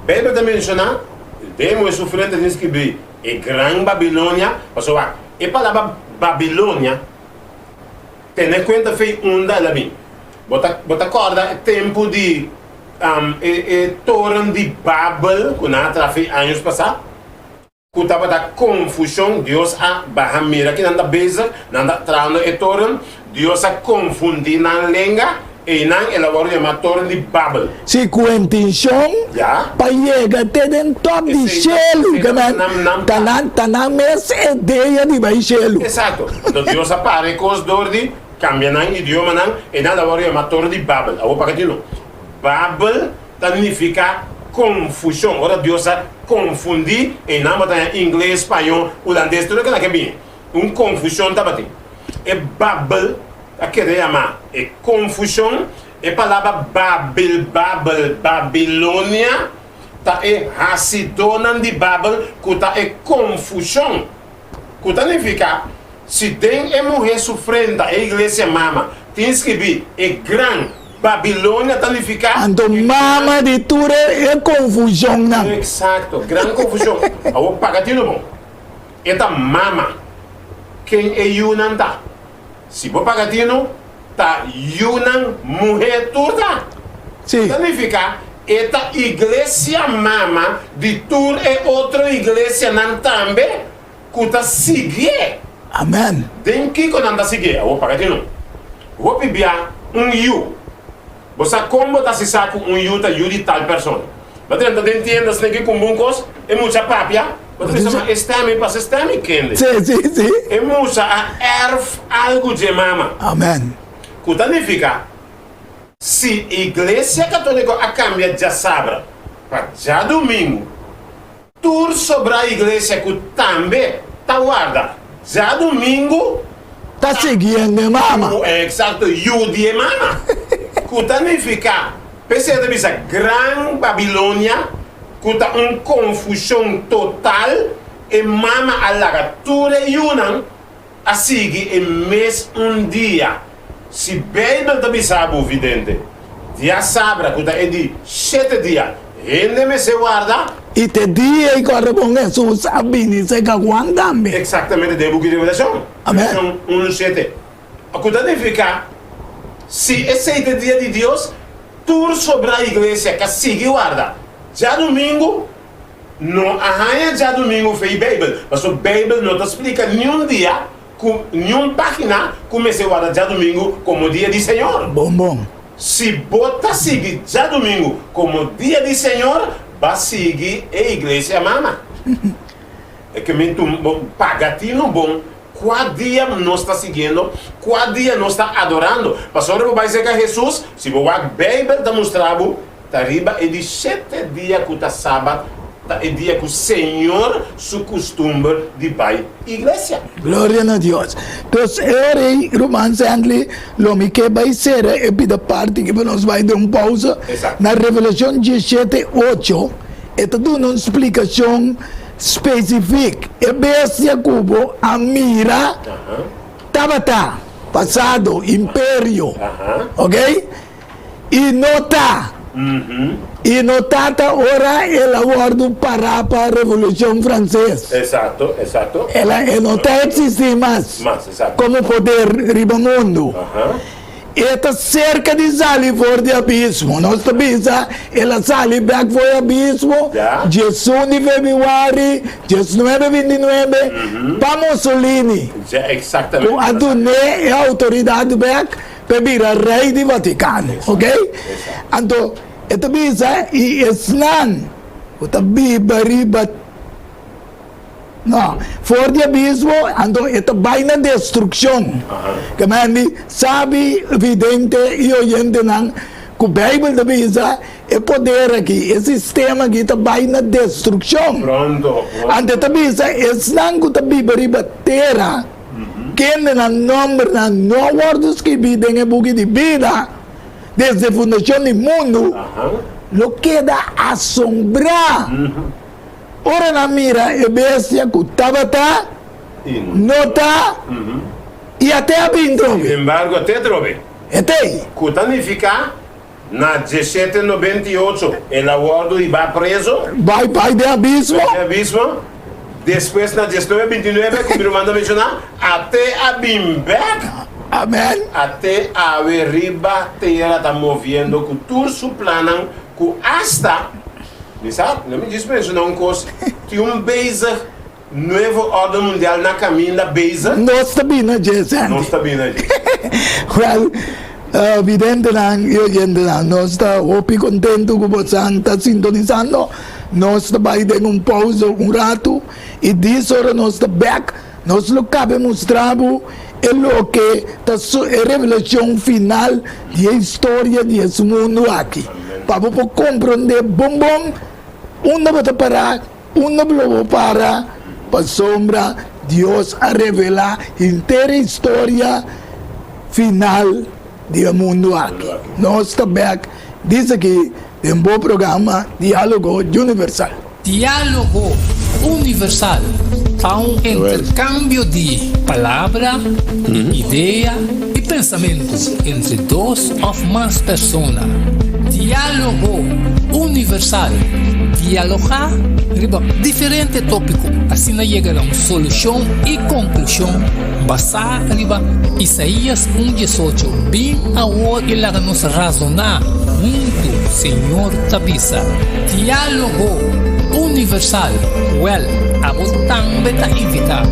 Beibel ta menshoná, Den moe sufriente tin skibí e gran Babilonia, pasobra wak, e palabra Babilonia, tene kuenta fei unda el a bin. Bo ta, bo ta kòrda e tempu di e, e toren di Babel ku nan a traha fei años pasá? Ku tabata konfushon, Dios a baha mira ki nan ta bezig, nan ta trahando e toren, Dios a konfundí nan lenga, einan el a wòrdu yamá Toren di Babel. Sí, ku intenshon pa yega te den tòp di shelu, ke men ta nan ta nan mes idea di bai shelu. Esakto. Anto Dios a para e kos dor di kambia nan idiomanan, einan el a wòrdu yamá Toren di Babel. Awor pa ke tin no? Babel ta nifiká konfushon. Ora Dios a konfundí, einan bo ta haña ingles, spañó, hulandes, tur loke nan ke bini. Un konfushon tabatin. E Babel ta keda yamá e konfushon. E palabra Babil, Babel, Babilonia, ta e hasidónan di Babel ku ta e konfushon. Ku ta nifiká, si den e muhé su frenta, e iglesia mama, tin skibí e gran Babilonia ta nifiká. Anto mama di tur e konfushonnan. Eksakto, gran konfushon. Awor paga tinu bon. E ta mama. Ken e yunan ta? Si bo paga tinu, ta yunan muhé tur ta. Sí. Ta nifiká e ta iglesia mama di tur e otro iglesianan tambe ku ta siguié. Amen. Den kiko nan ta siguié? Awor paga tinu. Hopi bia un yu. Bo sa kon bo ta si sa ku un yu ta yu di tal persona? Bo ta drenta den tienda sneki ku un bon kos, e mucha papia, bo ta bisa ma e stèm ei pasa e stèm ei kende. Sí, sí, sí. E mucha a èrf algu dje mama. Amen. Ku ta nifiká si Iglesia Katóliko a kambia djasabra pa djadumingu, Tur sobrá iglesia ku tambe ta warda djadumingu Ta sigui hende mama. Eksakto, yu di e mama. Ku ta nifiká, p'esei ta bisa Gran Babilonia, ku ta un konfushon total, e mama a laga tur e yunan a sigui e mes un dia. Si Beibel ta bisa bo, vidente, diasabra ku ta e di shete dia, hende mester warda. I te dia ei ku a rebon Hesus a bini serka Juan tambe. Eksaktamente den e buki di Revelashon, Amen. Revelashon 1, 7, ku ta nifiká, si esei ta e dia di Dios, tur sobrá iglesia ka sigui warda djadumingu, No a haña djadumingu fe i Beibel, pasobra Beibel no ta splika niun dia ku niun página ku mester warda djadumingu komo dia di Señor. Bon bon. Si bo ta sigui djadumingu komo dia di Señor, ba sigui e iglesia mama. E ke men tum bo paga tinu bon kua dia nos ta siguiendo, kua dia nos ta adorando. Pasobra bo bai serka Hesus, si bo wak Beibel ta mustra bo Ta riba e di shete dia ku ta Sabat, ta e dia ku Señor su kustumber di bai iglesia. Gloria na Dios. Dus e ora ei, ruman Sandley, lo mi ke bai sera e pida parti ki pa nos bai den un pausa. Na Revelashon diesshete ocho e ta duna un splikashon spesifik. E bestia ku bo a mira tabata, pasado, imperio, ok? I no ta. I no ta ta ora el a wòrdu pará pa Revolushon Franses. Exacto, exacto. El a, e no ta eksistí mas. Mas, exacto. Komo poder riba mundu. E ta serka di sali for di abismo. Nos ta bisa el a sali bèk for di abismo diesun di febrüari diesnuebe bintinuebe pa Mussolini. Ja, exactamente. Ku a dun'é e outoridat bèk. P'e bira rei di Vaticano, ok? Anto e ta bisa i esnan ku ta biba riba, no, for di abismo, anto e ta bai na destrukshon. Ke men di sabi, vidente i oyentenan, ku Beibel ta bisa e poder aki, e sistema aki ta bai na destrukshon. Anto e ta bisa esnan ku ta biba riba tera. Kende nan nombernan no a wordo skibí den e buki di bida desde fundashon di mundu, lo keda asombrá ora nan mira e bestia ku tabata, no ta, i a te a bin trobe. Sinembargo, a te trobe. E t'ei. Ku ta nifiká Na diesshete nobenta i ocho el a wòrdu hibá preso. Bai bai den abismo. Bai den abismo. Despues na diesnuebe binti nuebe, ku mi ruman ta menshoná, a te a bin bèk. Amen. A te awe riba tera ta moviendo ku tur su plannan ku asta, mi sa, lo mi djis menshoná un kos, tin un bezig Nuevo orden mundial na caminda bezig. Nos ta bini na dje, Sandy. Nos ta bini na dje. Wel, videntenan i oyentenan, nos ta hopi kontentu ku bosan ta sintonisando. Nos ta bai den un pausa un ratu i dis ora nos ta bèk, nos lo kabe mustra bo e loke ta e revelashon final di e historia di es mundu aki. Pa bo por komprondé bon bon unda bo ta pará. Unda lo bo para? Pasobra Dios a revelá henter e historia final di e mundu aki. Nos ta bek disaki den bo programa Diálogo Universal. Diálogo Universal ta un interkambio di palabra, idea i pensamentu entre dos òf mas persona. Diálogo Universal, Dialogá riba diferente tópiko, asina yega na un solushon i konklushon basá riba Isaías un diesocho, Bin awor i laga nos razoná huntu, Señor ta bisa. Diálogo Universal, Wèl, abo tambe ta invitá.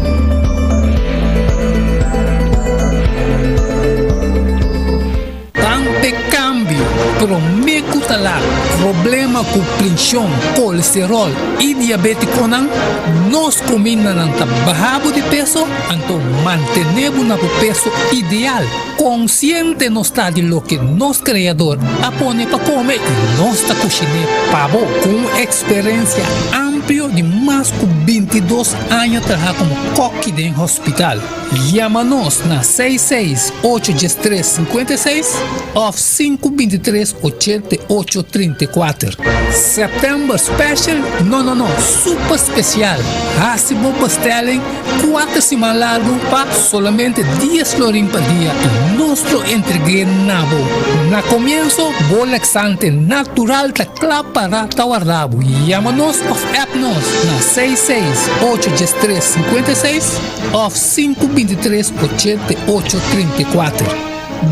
Ban p'e kambio promé ku ta lat. Problema ku prenshon, kolesteròl i diabétikonan, nos kumindanan ta baha bo di peso, anto mantené bo na bo peso ideal. Konsiente nos ta di loke nos Kreador a pone pa kome i nos ta kushiné pa bo. Ku un eksperensia amplio di mas ku bintidos aña traha komo kòki den hospital. Yama nos na seis seis ocho diestres sinkuenta i seis òf sinku bintitres ochenta i ocho trinta i kuater. September special? No no no, super special! Hasi bo bestelling kuater siman largu pa solamente dies florin pa dia i nos lo entreg'é na bo. Na komienso, bo laxante natural ta kla para ta warda bo. Yama nos òf app nos na seis seis ocho diestres sinkuenta i seis. Òf sinku bintitres ochenta i ocho trinta i kuater.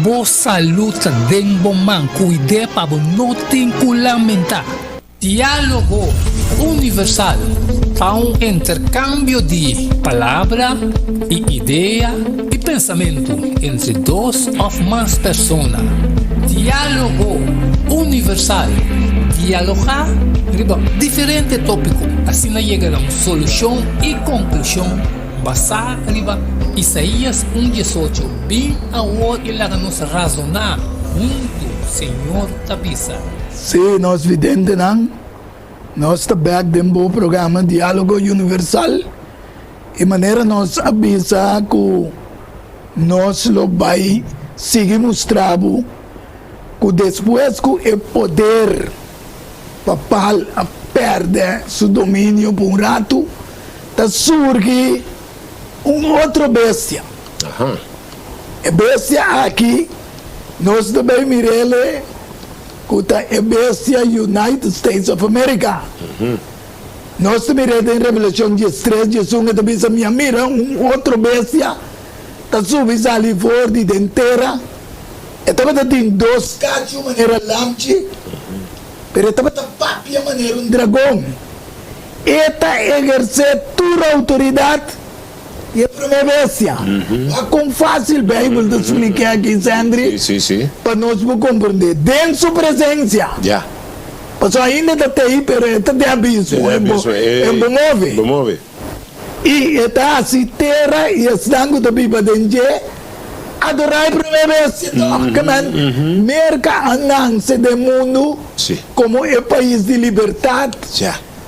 Bo salú ta den bo man, kuid'é pa bo no tin ku lamentá. Diálogo Universal ta un interkambio di palabra i idea i pensamentu entre dos òf mas persona. Diálogo Universal, dialogá riba diferente tópiko, asina yega na un solushon i konklushon basá riba Isaías un diesocho, Bin awor i laga nos razoná huntu, Señor ta bisa. Sí, nos videntenan. Nos ta bek den bo programa Dialogo Universal y manera nos a bisa cu nos lo bay sigui mustra bo cu despues cu e poder papal a perde su dominio pa un rato ta surgi un otro bestia. E bestia aki nos ta bay mirele ku ta e bestia United States of America. Nos ta mir'é den Revelashon diestres, diesun, e ta bisa, Mi a mira un otro bestia ta subi sali for di den tera. E tabata tin dos kachu manera lamchi, pero e tabata papia manera un dragon. E ta ehersé tur outoridat di e promé bestia. Wak kon fásil Beibel ta splik'é aki, Sandry, pa nos por komprendé. Den su presensia. Pasobra ainda e ta tei, pero e ta den abismo, e bo move. I e ta hasi tera i esnan ku ta biba den dje adorá e promé bestia tòg. Ke men, Merka a nanse den mundu komo e pais di libertat.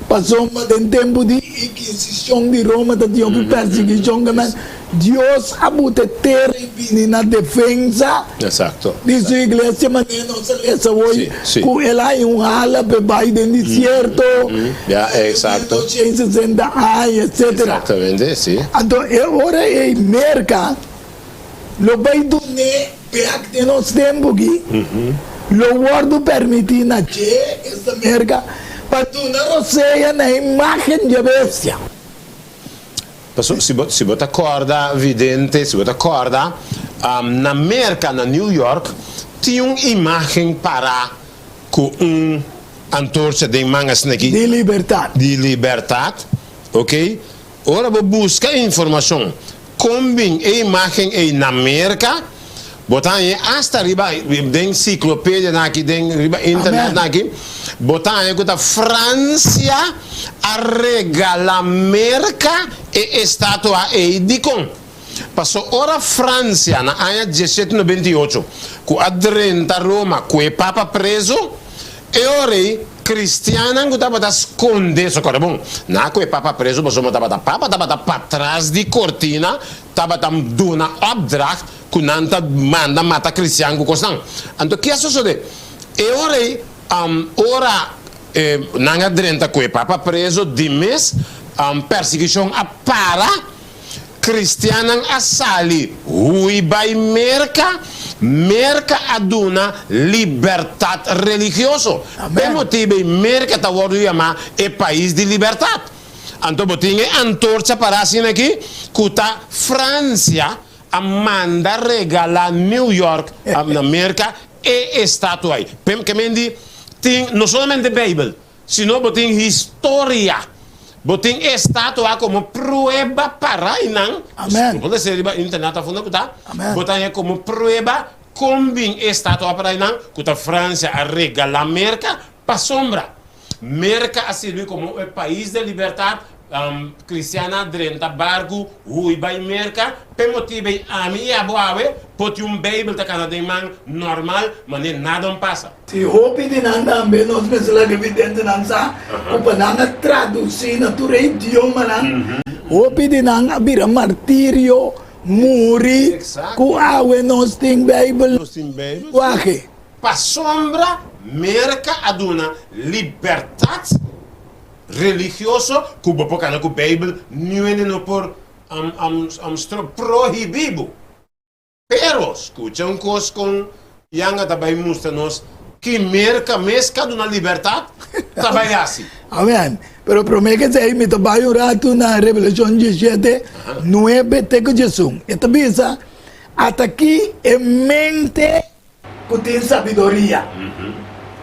Pasobra den tempu di Inkisishon di Roma ta tin hopi persiguishon ke men Dios a buta e tera i bini na defensa di su iglesia manera nos a lesa hoy ku el a haña un hala p'e bai den desierto 1860 aña etcetera. Anto e ora ei Merka lo bai dun'é bek den nos tempu aki, lo wòrdu permití na dje, esta Merka, pa duna rosea na e imágen dje bestia. Pasobra si bo, si bo ta kòrda, vidente, si bo ta kòrda, na Merka, na New York, tin un imágen pará ku un antorcha den man asin'aki. Di libertat. Di libertat, oke. Ora bo buska informashon kon bin e imágen ei na Merka, bo ta hañ'é asta riba den siklopedianan aki, den riba internetnan aki, bo ta haña ku ta Fransia a regalá Merka e estatua ei. Dikon? Paso ora Fransia na aña diesshete nobenta i ocho ku a drenta Roma ku e papa preso, E ora ei, kristiannan ku tabata skonde, socorre bon, na ku e papa preso pasobra tabata papa tabata patras di kortina, tabata duna opdracht ku nan ta manda mata kristian ku kosnan. Anto ke a sosode? E ora ei, ora nan a drenta ku e papa preso, di mes persiguishon a para. Kristiannan a sali hui bai Merka, Merka a duna libertat religioso. P'e motibu ei Merka ta wòrdu yamá e pais di libertat. Anto bo tin e antorcha pará asina aki ku ta Fransia a manda regalá New York na Merka e estatua ei. P'e ke men di tin no solamente Beibel, Sino bo tin historia. Bo tin estatua komo prueba para einan. Amen. Bo por lesa riba internet afunda ku ta. Amen. Bo ta haña komo prueba kon bin e estatua para einan ku ta Francia a regala Merka pasobra Merka a sirbi komo e pais de libertat. Cristian a drenta barku hui bai Merka p'e motibu ei ami i abo awe por tin un Beibel ta kana den man normal manera nada un pasa. Si hopi di nan tambe nos mester laga evidente nan sa ku pa nan a tradusí na tur e idiomanan, hopi di nan a bira martirio, muri, ku awe nos tin Beibel lenguahe. Pasobra Merka a duna libertat religioso ku bo por kana ku Beibel, niun hende no por prohibí bo. Pero, skucha un kos kon Yanga ta bai mustra nos ki Merka mes ka duna libertat ta bai hasi. Amen. Pero promé ke esei mi ta bai un ratu na Revelashon diesshete, nuebe te ku diesun. E ta bisa, Ata'ki e mente. Ku tin sabiduria.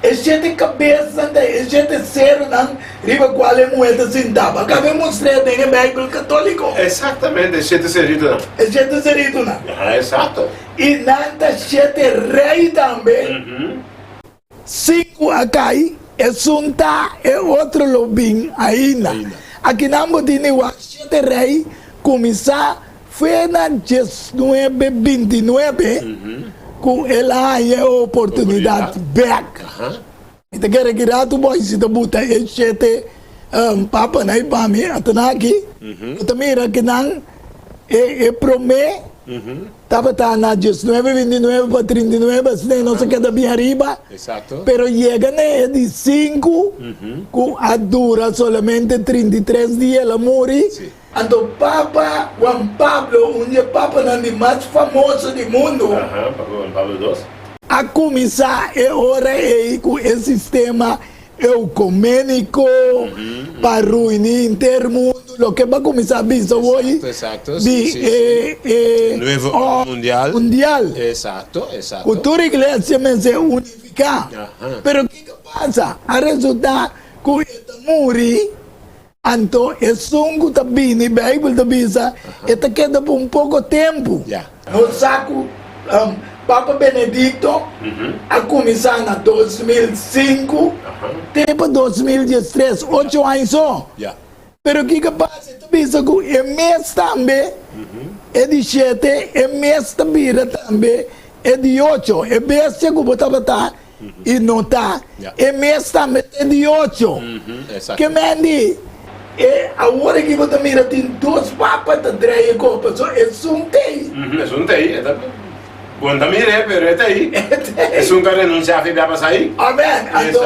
E shete kabesnan ta e shete serunan riba kual e muhé ta sintá. Bo a kaba mostr'é den e Beibel katóliko. Eksaktamente, e shete seritunan. E shete seritunan. Eksakto. I nan ta shete rei tambe. Sinku a kai, esun ta, e otro lo bin ainda. Akinan bo tin di wak shete rei kuminsá Fue na diesnuebe bintinuebe ku el a haña e oportunidat bèk. Mi ta kere ki ratu boy si ta buta e shete papanan ei pa mi ata aki. Bo ta mira ki nan e e prome tabata na diesnuebe bintinuebe pa trintinuebe asina nos a keda bien ariba. Pero yega na e di sinku ku a dura solamente 33 dia el a muri. Anto Papa Juan Pablo, un di e papanan di mas famoso di mundu, a kuminsá e ora ei ku e sistema eukuméniko pa ruiní henter mundu, loke bo a kuminsá bisa hoy di e órden mundial ku tur iglesia mester unifiká. Pero kiko pasa? A resultá ku e ta muri. Anto esun ku ta bini, Beibel ta bisa, e ta keda pa un poko tempu. Nos sa ku Papa Benedikto a kuminsá na 2005 te pa 2013, ocho aña so. Pero kiko pasa? E ta bisa ku e mes tambe, e di shete, e mes ta bira tambe e di ocho. E bestia ku bo tabata i no ta e mes tambe ta e di ocho. Ke men di e awor aki bo ta mira tin dos papa ta drei e kopa so esun t'ei. Esun t'ei, e ta bo no ta mir'é pero e t'ei. Esun ka renunsiá fi bia pasa ei. Amen. Anto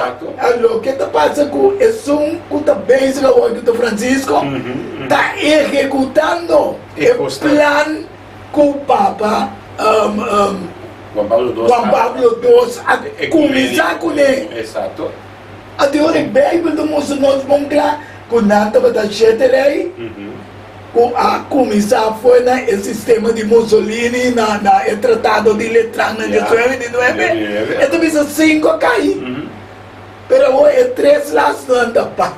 loke ta pasa ku esun ku ta bezig awor ku ta Francisco ta ehekutando e plan ku Papa Juan Pablo dos a kuminsá kuné. Anto ora e Beibel ta mustra nos bon kla ku nan tabata shete rei ku a kuminsá for na e sistema di Mussolini na e Tratado di Letran na 1929, e ta bisa sinku a kai. Pero awor e tres lasnan ta pa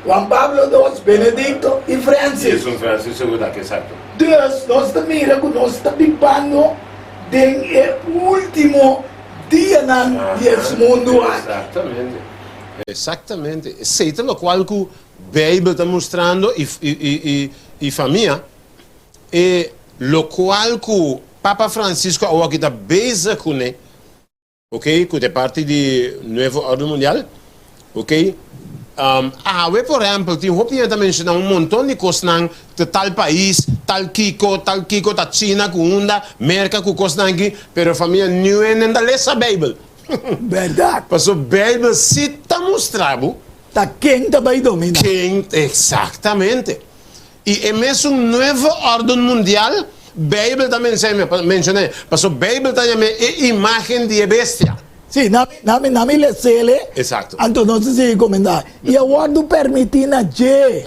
Juan Pablo dos, Benedicto i Francis. Esun Francis sigur ta exacto. Dus nos ta mira ku nos ta bibando den e ultimo dianan di es mundu aki. Exactamente. Exactamente. Esei ta lokual ku Beibel ta mustrando i i i famia. E lokual ku Papa Francisco awoki ta bezig kuné. Ok, ku ta e parti di Nuevo Orden Mundial. Ok, awe por ehempel tin hopi hende ta menshoná un monton di kosnan ta tal pais, tal kiko, tal kiko, ta China ku unda, Merka ku kosnan aki, pero famia niun hende ta lesa Beibel. Bèrdat. Pasobra Beibel si ta mustra bo. Ta ken ta bai dominá. Ken, eksaktamente. I e mesun Nuevo Orden Mundial, Beibel ta menshoné, pasobra Beibel ta yam'é e imágen di e bestia. Sí, na mi, na mi les'é, Exacto. anto nos ta sigui komendá. I a wòrdu permití na dje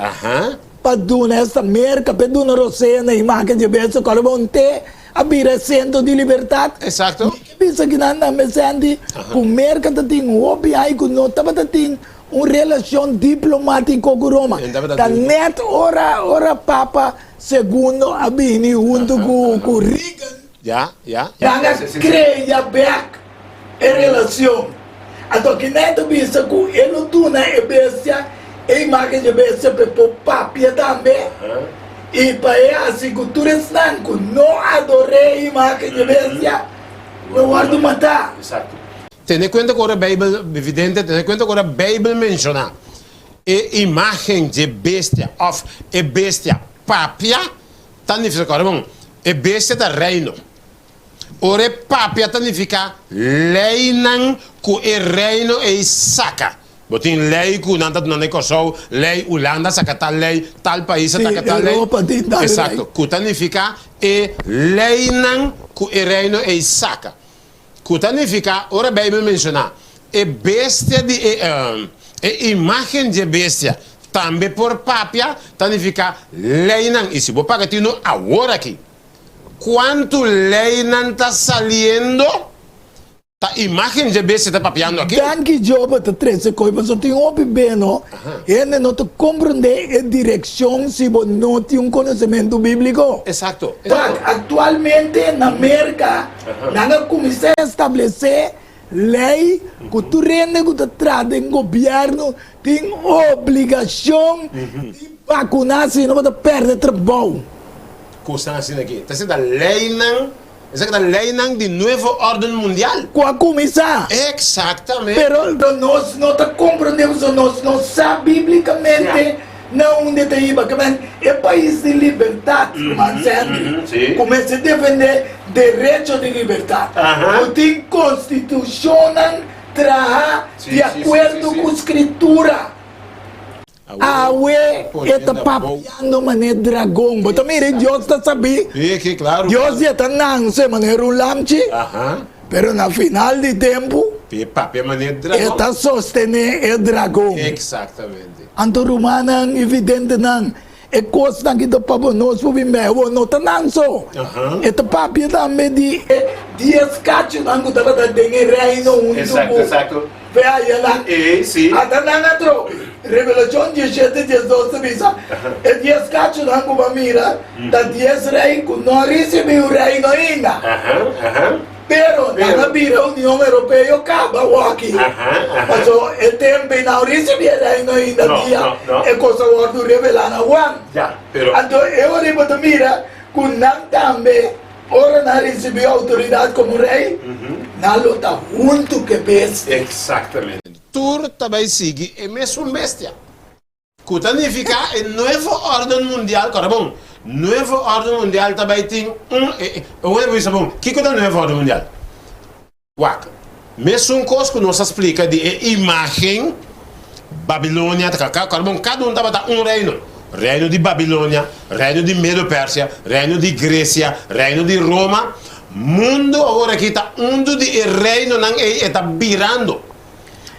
pa duna esta merka, pa e duna rosea na imágen di e bestia, ku alabon te a bira e sentro di libertat. Exacto. Mi ke bisa ki nan tambe, Sandy, ku Merka ta tin hopi ai ku no tabata tin Un relacion diplomatico cu Roma. Ta net ora ora Papa Segundo a bini hunto cu cu Reagan, nan a crea bek e relacion. Anto aki net a bisa cu e lo duna e bestia, e imagen dje bestia pa e por papia tambe y pa e haci cu tur esnan cu no adore e imagen dje bestia lo wordo mata. Tene kuenta ku ora Beibel, Vidente, tene kuenta ku ora Beibel menshoná e imágen dje bestia òf e bestia papia, ta nifiká, ora bon, e bestia ta reino. Ora e papia ta nifiká leinan ku e reino ei saka. Bo tin lei ku nan ta duna na e Kòrsou, lei Ulanda saka tal lei, tal pais a saka tal lei. Esakto, ku ta nifiká e leinan ku e reino ei saka. Ku ta nifiká ora Beibel menshoná e bestia di e e imágen dje bestia tambe por papia, ta nifiká leinan. I si bo paga tinu awor aki, kuantu leinan ta saliendo ta imágen dje bestia ta papiando aki? Danki Joba ta trese koe pasobra tin hopi beno hende no ta komprondé e direkshon si bo no tin un konosementu bíbliko. Esakto. Wak, aktualmente na Merka nan a kuminsá establesé lei ku tur hende ku ta traha den gobièrnu tin obligashon di bakuná sino bo ta pèrdè trabou. Kosnan asina aki ta seta leinan. Esaki ta leinan di nuevo orden mundial. Ku a kuminsá. Eksaktamente. Pero nos no ta komprondé pasobra nos no sa bíblikamente na unda ta hiba. Ke men e pais di libertat, ruman Sandy, ku mester defendé derecho di libertat. Ku tin konstitushonnan traha di akuerdo ku Skritura. Awe e ta papiando manera dragon. Bo ta mira e Dios ta sabí. Dios ya ta nanse manera un lamchi, pero na final di tempu e ta sostené e dragon. Anto rumannan i videntenan, e kosnan ki ta pa bo nos por bin bèho bo no ta nan so. E ta papia tambe di e dies kachunan ku tabata den e reino huntu ku Feayanan. Ata nan atrobe. Revelashon diesshete diesdos ta bisa, E dies kachunan ku bo a mira ta dies rei ku no a risibí un reino ainda. Pero nan a bira Union Europeo kaba awoki. Paso e tempu ei nan a risibí e reino ainda dia e kos a wòrdu revelá na Juan. Anto e ora ei bo ta mira ku nan tambe ora nan risibí outoridat komo rei, nan lo ta huntu ku e bestia. Eksaktamente. Tur ta bai sigui e mesun bestia. Ku ta nifiká e nuevo órden mundial, kòrda bon, nuevo órden mundial ta bai tin un, e un hende por bisa bon, kiko ta nuevo órden mundial? Wak, mesun kos ku nos a splika di e imágen Babilonia ta ka, kòrda bon, kada un tabata un reino, reino di Babilonia, reino di Medo-Persia, reino di Gresia, reino di Roma, mundu awor aki ta undu di e reinonan ei e ta birando.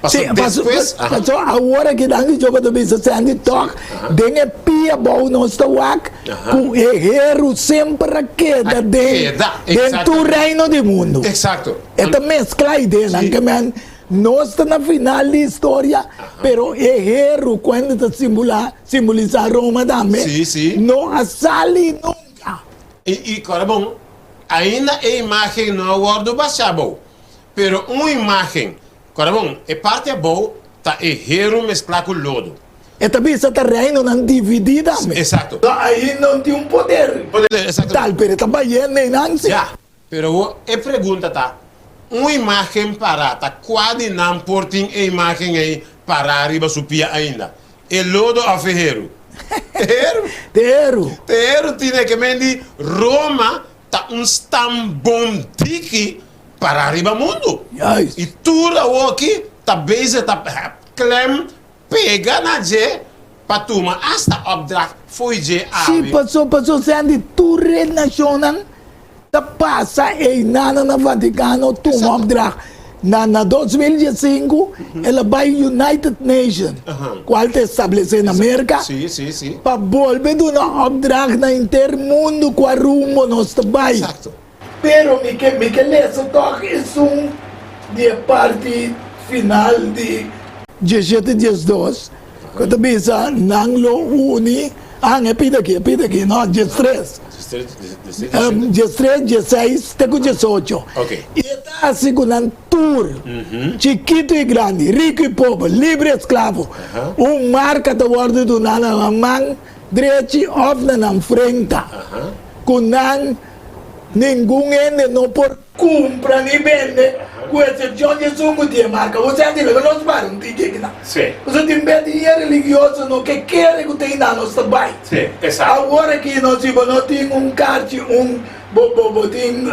Sí, Paso despues, aha. paso awor aki danki Job a ta bisa Sandy tòg den e pia bou nos ta wak ku e heru semper a keda A den keda, den tur exactamente. reino di mundu. Exacto. E ta meskla ideanan Sí. ke men nos ta na final di historia pero e heru kuende ta simbula simbolisá Roma tambe Sí, sí. no a sali nunka. I i kòrda bon, ainda e imágen no a wòrdu basha bou, pero un imágen Kòrda bon, e parti abou ta e heru mesklá ku lodo. E ta bisa ta reinonan dividí tambe. Esakto. No, ahí no tin un poder. Poder, esakto. Tal, pero e ta bayendo einan si. Ya, pero awor e pregunta ta, un imágen pará, ta kua di nan por tin e imágen ei pará riba su pia ainda? E lodo òf e heru? E heru. E heru. E heru tin e ke men di Roma Ta un stambom diki para riba mundu. Juist. I tur awoki ta bezig ta klem pega na dje pa tuma asta opdracht fo'i dje Sí, awe. paso paso Sandy, tur e nashonnan ta pasa einanan na Vaticano tuma Exacto. opdracht. Na na 2015 el a bai United Nation, cual ta establece na Merca, Sí, sí, sí. pa bolbe duna opdracht na henter mundo cua rumbo nos ta bai. Exacto. Pero mi ke mi ke lesa toch esun di e parti final di 17 12 cu ta bisa nan lo uni, ah e pida aki, e pida aki, no, 13. 13, 16 te ku 18. I e ta hasi ku nan tur, chikitu i grandi, riku i pober, libre i esklavo, un marka ta wòrdu duná na nan man drechi òf na nan frenta, ku nan ningun hende no por Kumpra ni bende, ku eksepshon di esun ku tin e marka. Bo senti lo ke nos para un tiki akinan. Pasobra tin bes di e religioso no ke kere ku ta inda nos ta bai. Awor aki nos si bo no tin un karchi, un bo bo bo tin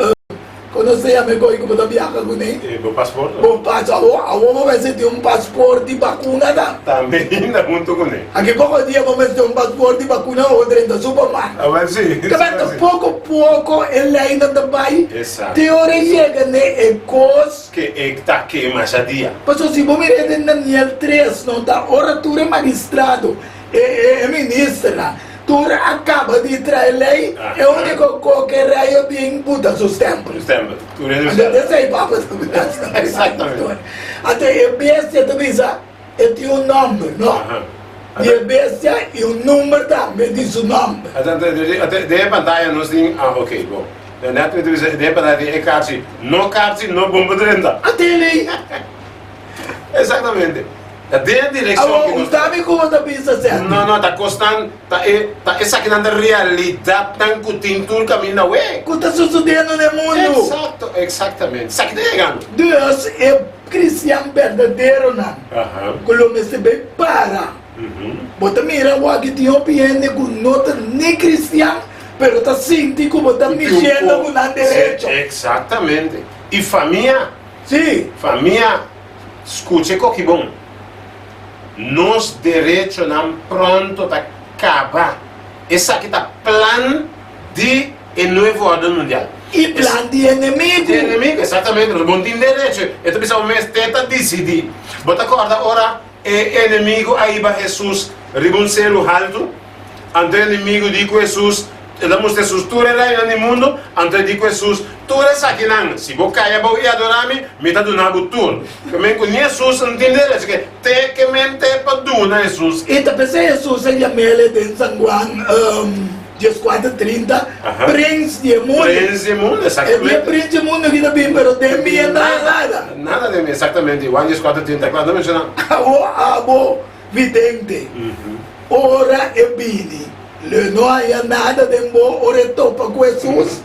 kon nos ta yama e koi ku bo ta biaha kuné? Bo pasport. Bo pas awor awor bo mester tin un pasport di bakuna ta. Tambe inda huntu kuné. Aki poko dia bo mester un pasport di bakuna o drenta supermarkt. Awel si. Tabata poko poko e leinan ta bai te ora e yega ne e kos. Ke e ta kema sha dia. Pasobra si bo mira den Daniel tres no ta ora tur e magistrado, e e ministernan, tur a kaba di trae lei, e uniko ko ke rei a bin buta su stempel. Su stempel. Tur hende Anto esei papa ta bisa. Exactamente. Anto e bestia ta bisa. E tin un nòmber, no? Di e bestia i un number tambe di su nòmber. Den e pantaya nos tin, ah ok, bon. Nèt mi ta bisa den e pantaya tin e karchi, no karchi, no bon pa drenta. A tene ei. Exactamente. Ta den e direkshon Awor, ku nos ta. un sabi ku bo ta bisa Sandy? No, no, ta kosnan, ta e, ta esakinan ta realidatnan ku tin tur kaminda awe. Ku ta susudiendo na e mundu. Eksakto, eksaktamente. Esaki ta yegando. Dus e kristian berdaderonan ku lo mester bai para. Bo ta mira awor aki tin hopi hende ku no ta ni kristian, pero ta sinti ku bo ta mishiendo ku nan derecho. Eksaktamente. I famia. Sí. Famia. Skucha e koki bon. Nos derechonan pronto ta kaba. Esaki ta plan di e Nuevo Orden Mundial. E plan di enemigu. Di enemigu, exactamente. Pasobra bo no tin derecho. E ta bisa bo mes te ta disidí. Bo ta kòrda ora e enemigu a hiba Hesus riba un seru haltu? Anto e enemigu di ku Hesus, el a mustra Hesus tur e reinonan di mundu, anto e di ku Hesus, Tur esakinan, si bo kai abou i adorá mi, mi ta duna bo tur. Ke men ku ni Hesus no tin derecho ke te ke men te pa duna Hesus. I ta p'esei Hesus a yam'el den San Juan dieskuater trinta, Prins di e mundu. Prins di e mundu, exactamente. E di e prins di e mundu aki ta bin, pero den mi e no hay nada. Nada den mi, exactamente. Juan dieskuater trinta, kla, no menshoná. Abo, abo. Vidente, ora e bini, lo e no haya nada den bo ora e topa ku Hesus.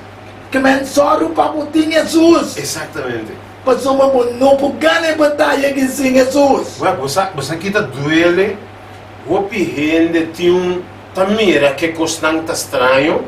Ke men sòru pa bo tin Hesus. Exactamente. Pasobra bo no por gana e bataya aki sin Hesus. Wak, bo sa, bo sa ki ta duele? Hopi hende tin un ta mira ke kosnan ta straño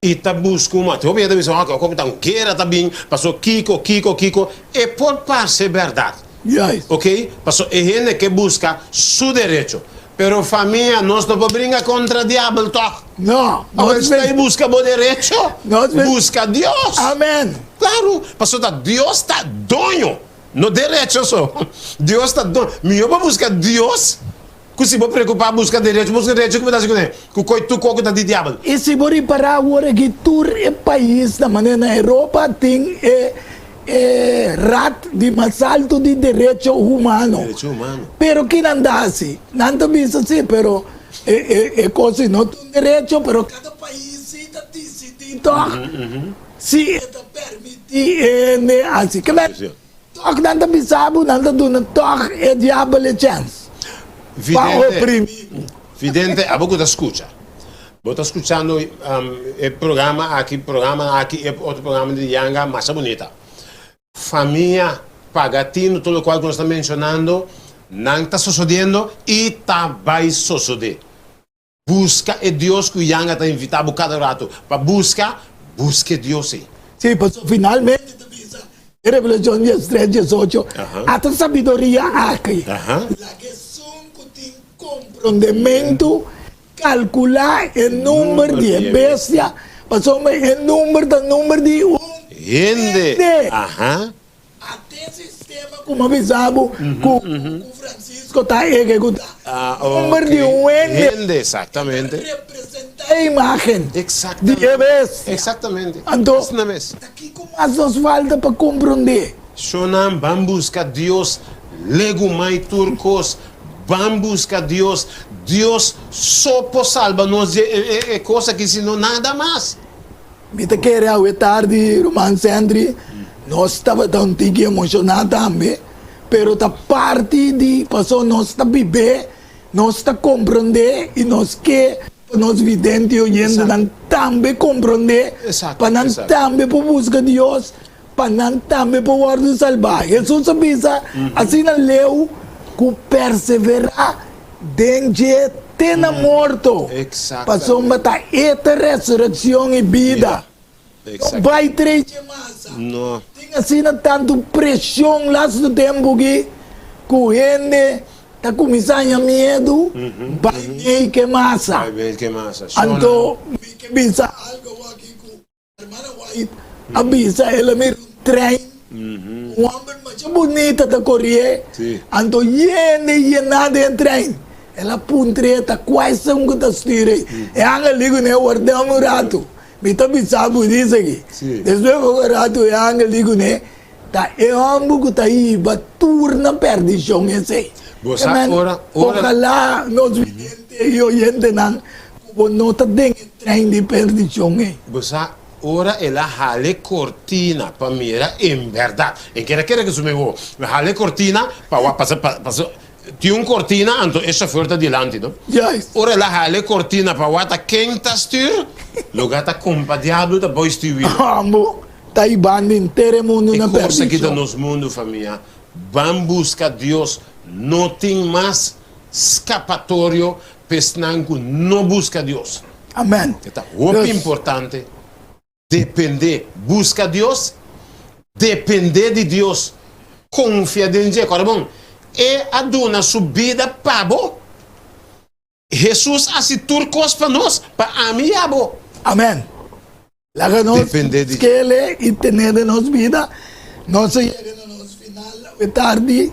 i ta buska un mati. Hopi hende ta bisa, ok, ok, ta un guera ta bin, paso kiko, kiko, kiko. E por parse bèrdat. Juist. Ok, paso e hende ke buska su derecho. Pero famia, nos no por bringa kontra diabel tòg? No, Awor nos si ta buska bo derecho, Nos buska Dios. Amen. Klaru, paso ta Dios ta doño, no derecho so. Dios ta doño. Mihó bo buska Dios ku si bo preokupá buska derecho. Buska derecho ku bo ta hasi kuné? Ku koi tur kos ku ta di diabel. I si bo ripará awor aki tur e paisnan manera na Europa tin e E Raad di mas alto di derecho humano. Derecho humano. Pero ki nan ta hasi? Nan ta bisa si, pero e e e kos si no ta un derecho, pero kada pais si ta disidí tòg si e ta permití e hende hasi. Ke men tòg nan ta bisa bo, nan ta duna tòg e diabel e chèns pa oprimí bo. Vidente, abo ku ta skucha. Bo ta skuchando e programa aki, programanan aki, e otro programa di Yanga masha bunita. Famia paga tino tur lokual ku nos ta menshonando, nan ta sosodiendo i ta bai sosodé. Buska e Dios ku Yanga ta invitá bo kada ratu pa buska, buska e Dios ei. Sí, pasobra finalmente ta bisa e Revelashon diestres, diesocho, Ata sabiduria aki, laga esun ku tin komprondementu Kalkulá e number di e bestia, pasobra e number ta number di un Hende. hende. Aha. Ate sistema ku mi a bisa bo ku Francisco ta ehekutá. Ah, Number di ok. un hende. Hende, exactamente. E ta representá e imágen Exactamente. di e bestia. Exactamente. Anto, Asina mes. ta kiko mas nos falta pa komprondé? Shonnan, ban buska Dios, legumai tur kos, ban buska Dios, Dios so por salba nos di e kos aki, si no nada mas. Mi ta kere awe tardi, ruman Sendry, nos tabata un tiki emoshoná tambe, pero ta parti di pasobra nos ta bib'é, nos ta komprondé i nos ke pa nos vidente i oyentenan tambe komprondé, pa nan tambe por buska Dios. Pa nan tambe por wòrdu salbá. Hesus a bisa asina leu ku perseverá den dje te na morto, pasobra ta e ta resurekshon i bida. No bai trei dje masa. Tin asina tantu preshon lastu tempu aki ku hende ta kuminsá haña miedu bai mei ke masa. Anto mi ke bisa algu awor aki ku. Hermana White a bisa el a mira un trein, un homber masha bunita ta korié, anto yende yená den e trein. El a puntr'é ta kua esun ku ta stuur ei. E angel di kuné, Wardami un ratu, mi ta bisa bo dis aki. Despues poko ratu e angel di kuné, Ta e homber ku ta hiba tur na perdishon esei. Bo sa ora, ora. Ojalá nos vidente i oyentenan ku bo no ta den e trein di perdishon ei. Bo sa ora el a hala e kortina pa mira en bèrdat. E kere kere ku su mehó. Hala e kortina pa wak pasa, paso. Tin un cortina anto e chauffeur ta dilanti no. Juist. Ora el a hala e cortina pa wak ta ken ta stuur, loga ta compa diablo ta boy stuur wiel. Ambo ta hibando henter e mundo E na cos aki ta perdicion. nos mundo famia. Ban busca Dios no tin mas scapatorio pa esnan cu no busca Dios. Amen. E ta hopi Dus. importante Dependé, buska Dios, dependé di Dios, konfia den dje. Kòrda bon, E a duna Su bida pa bo. Hesus a hasi tur kos pa nos, pa ami i abo. Amèn. Laga nos Dependé di dje. skele i tené den nos bida. Nos a yega na nos final awe tardi,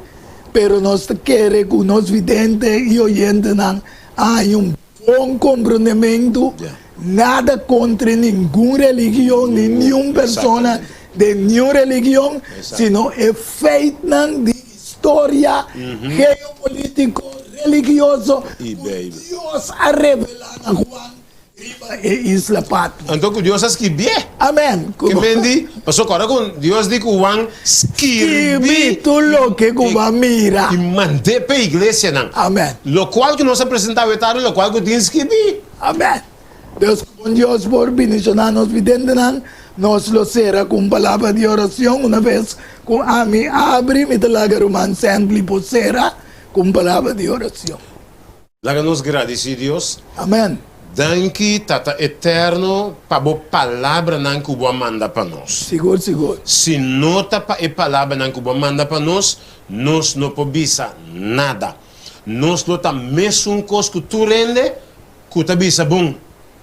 pero nos ta kere ku nos vidente i oyentenan a haña un Bon komprondementu, nada kontra ningun religion ni niun persona den niun religion, sino e feitnan di historia geopolitiko religioso ku Dios a revelá na Juan riba e isla Patmos. Anto ku Dios a skibié. Amen. Ke men di, pasobra kòrda ku Dios di ku Juan skirbi. Skirbi tur loke ku bo a mira. I mand'é p'e iglesianan. Amen. Lokual ku nos a presentá awe tardi, lokual ku tin skibí. Amen. Dios ku bon Dios por bendishoná nos videntenan. Nos lo sera ku un palabra di oracion. Una bes ku ami abri, mi ta laga ruman Sandley por sera ku un palabra di oracion. Laga nos gradisí Dios. Amen. Danki Tata Eterno pa bo palabranan ku bo a manda pa nos. Sigur sigur. Si no ta pa e palabranan ku bo a manda pa nos, nos no por bisa nada. Nos lo ta mesun kos ku tur hende ku ta bisa, Bon,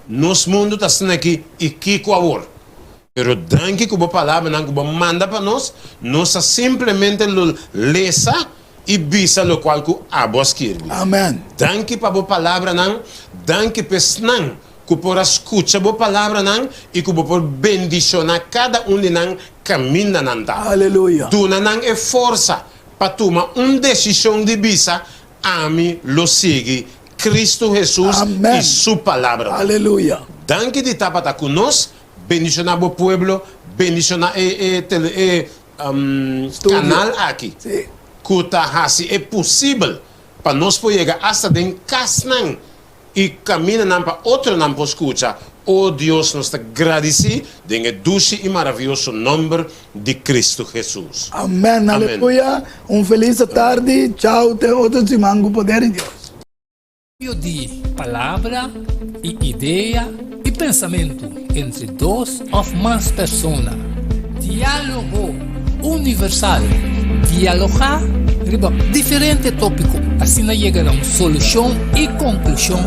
nos mundu ta asina aki i kiko awor? Pero danki ku bo palabranan ku bo a manda pa nos, nos ta simplemente lo lesa i bisa lokual ku abo a skirbi. Amen. Danki pa bo palabranan, danki pa esnan ku por a skucha bo palabranan i ku bo por bendishoná kada un di nan kaminda nan ta. Aleluya. Duna nan e forsa pa tuma un desishon di bisa, Ami lo sigui Kristu Hesus i Amen. Su palabranan. Aleluya. Danki di tabata ku nos, bendishoná bo pueblo, bendishoná e e tele e kanal aki ku ta hasi e posibel pa nos por yega asta den kasnan i kamindanan pa otronan por skucha. O Dios, nos ta gradisí den e dushi i maravioso nòmber di Kristu Hesus. Amen. Amen. Aleluya. Un felis atardi. Chao te otro siman ku poder di Dios. Cambio di palabra y idea y pensamento entre dos of mas persona. Dialogo universal, Dialoga riba diferente topico asina yega na un solucion y conclusion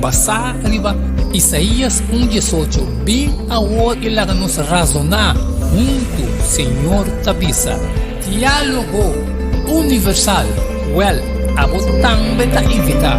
basa riba Isaías un diesocho, Bin awor y laga nos razona hunto, Señor ta bisa. Diálogo Universal, Wèl, abo tambe ta invitá.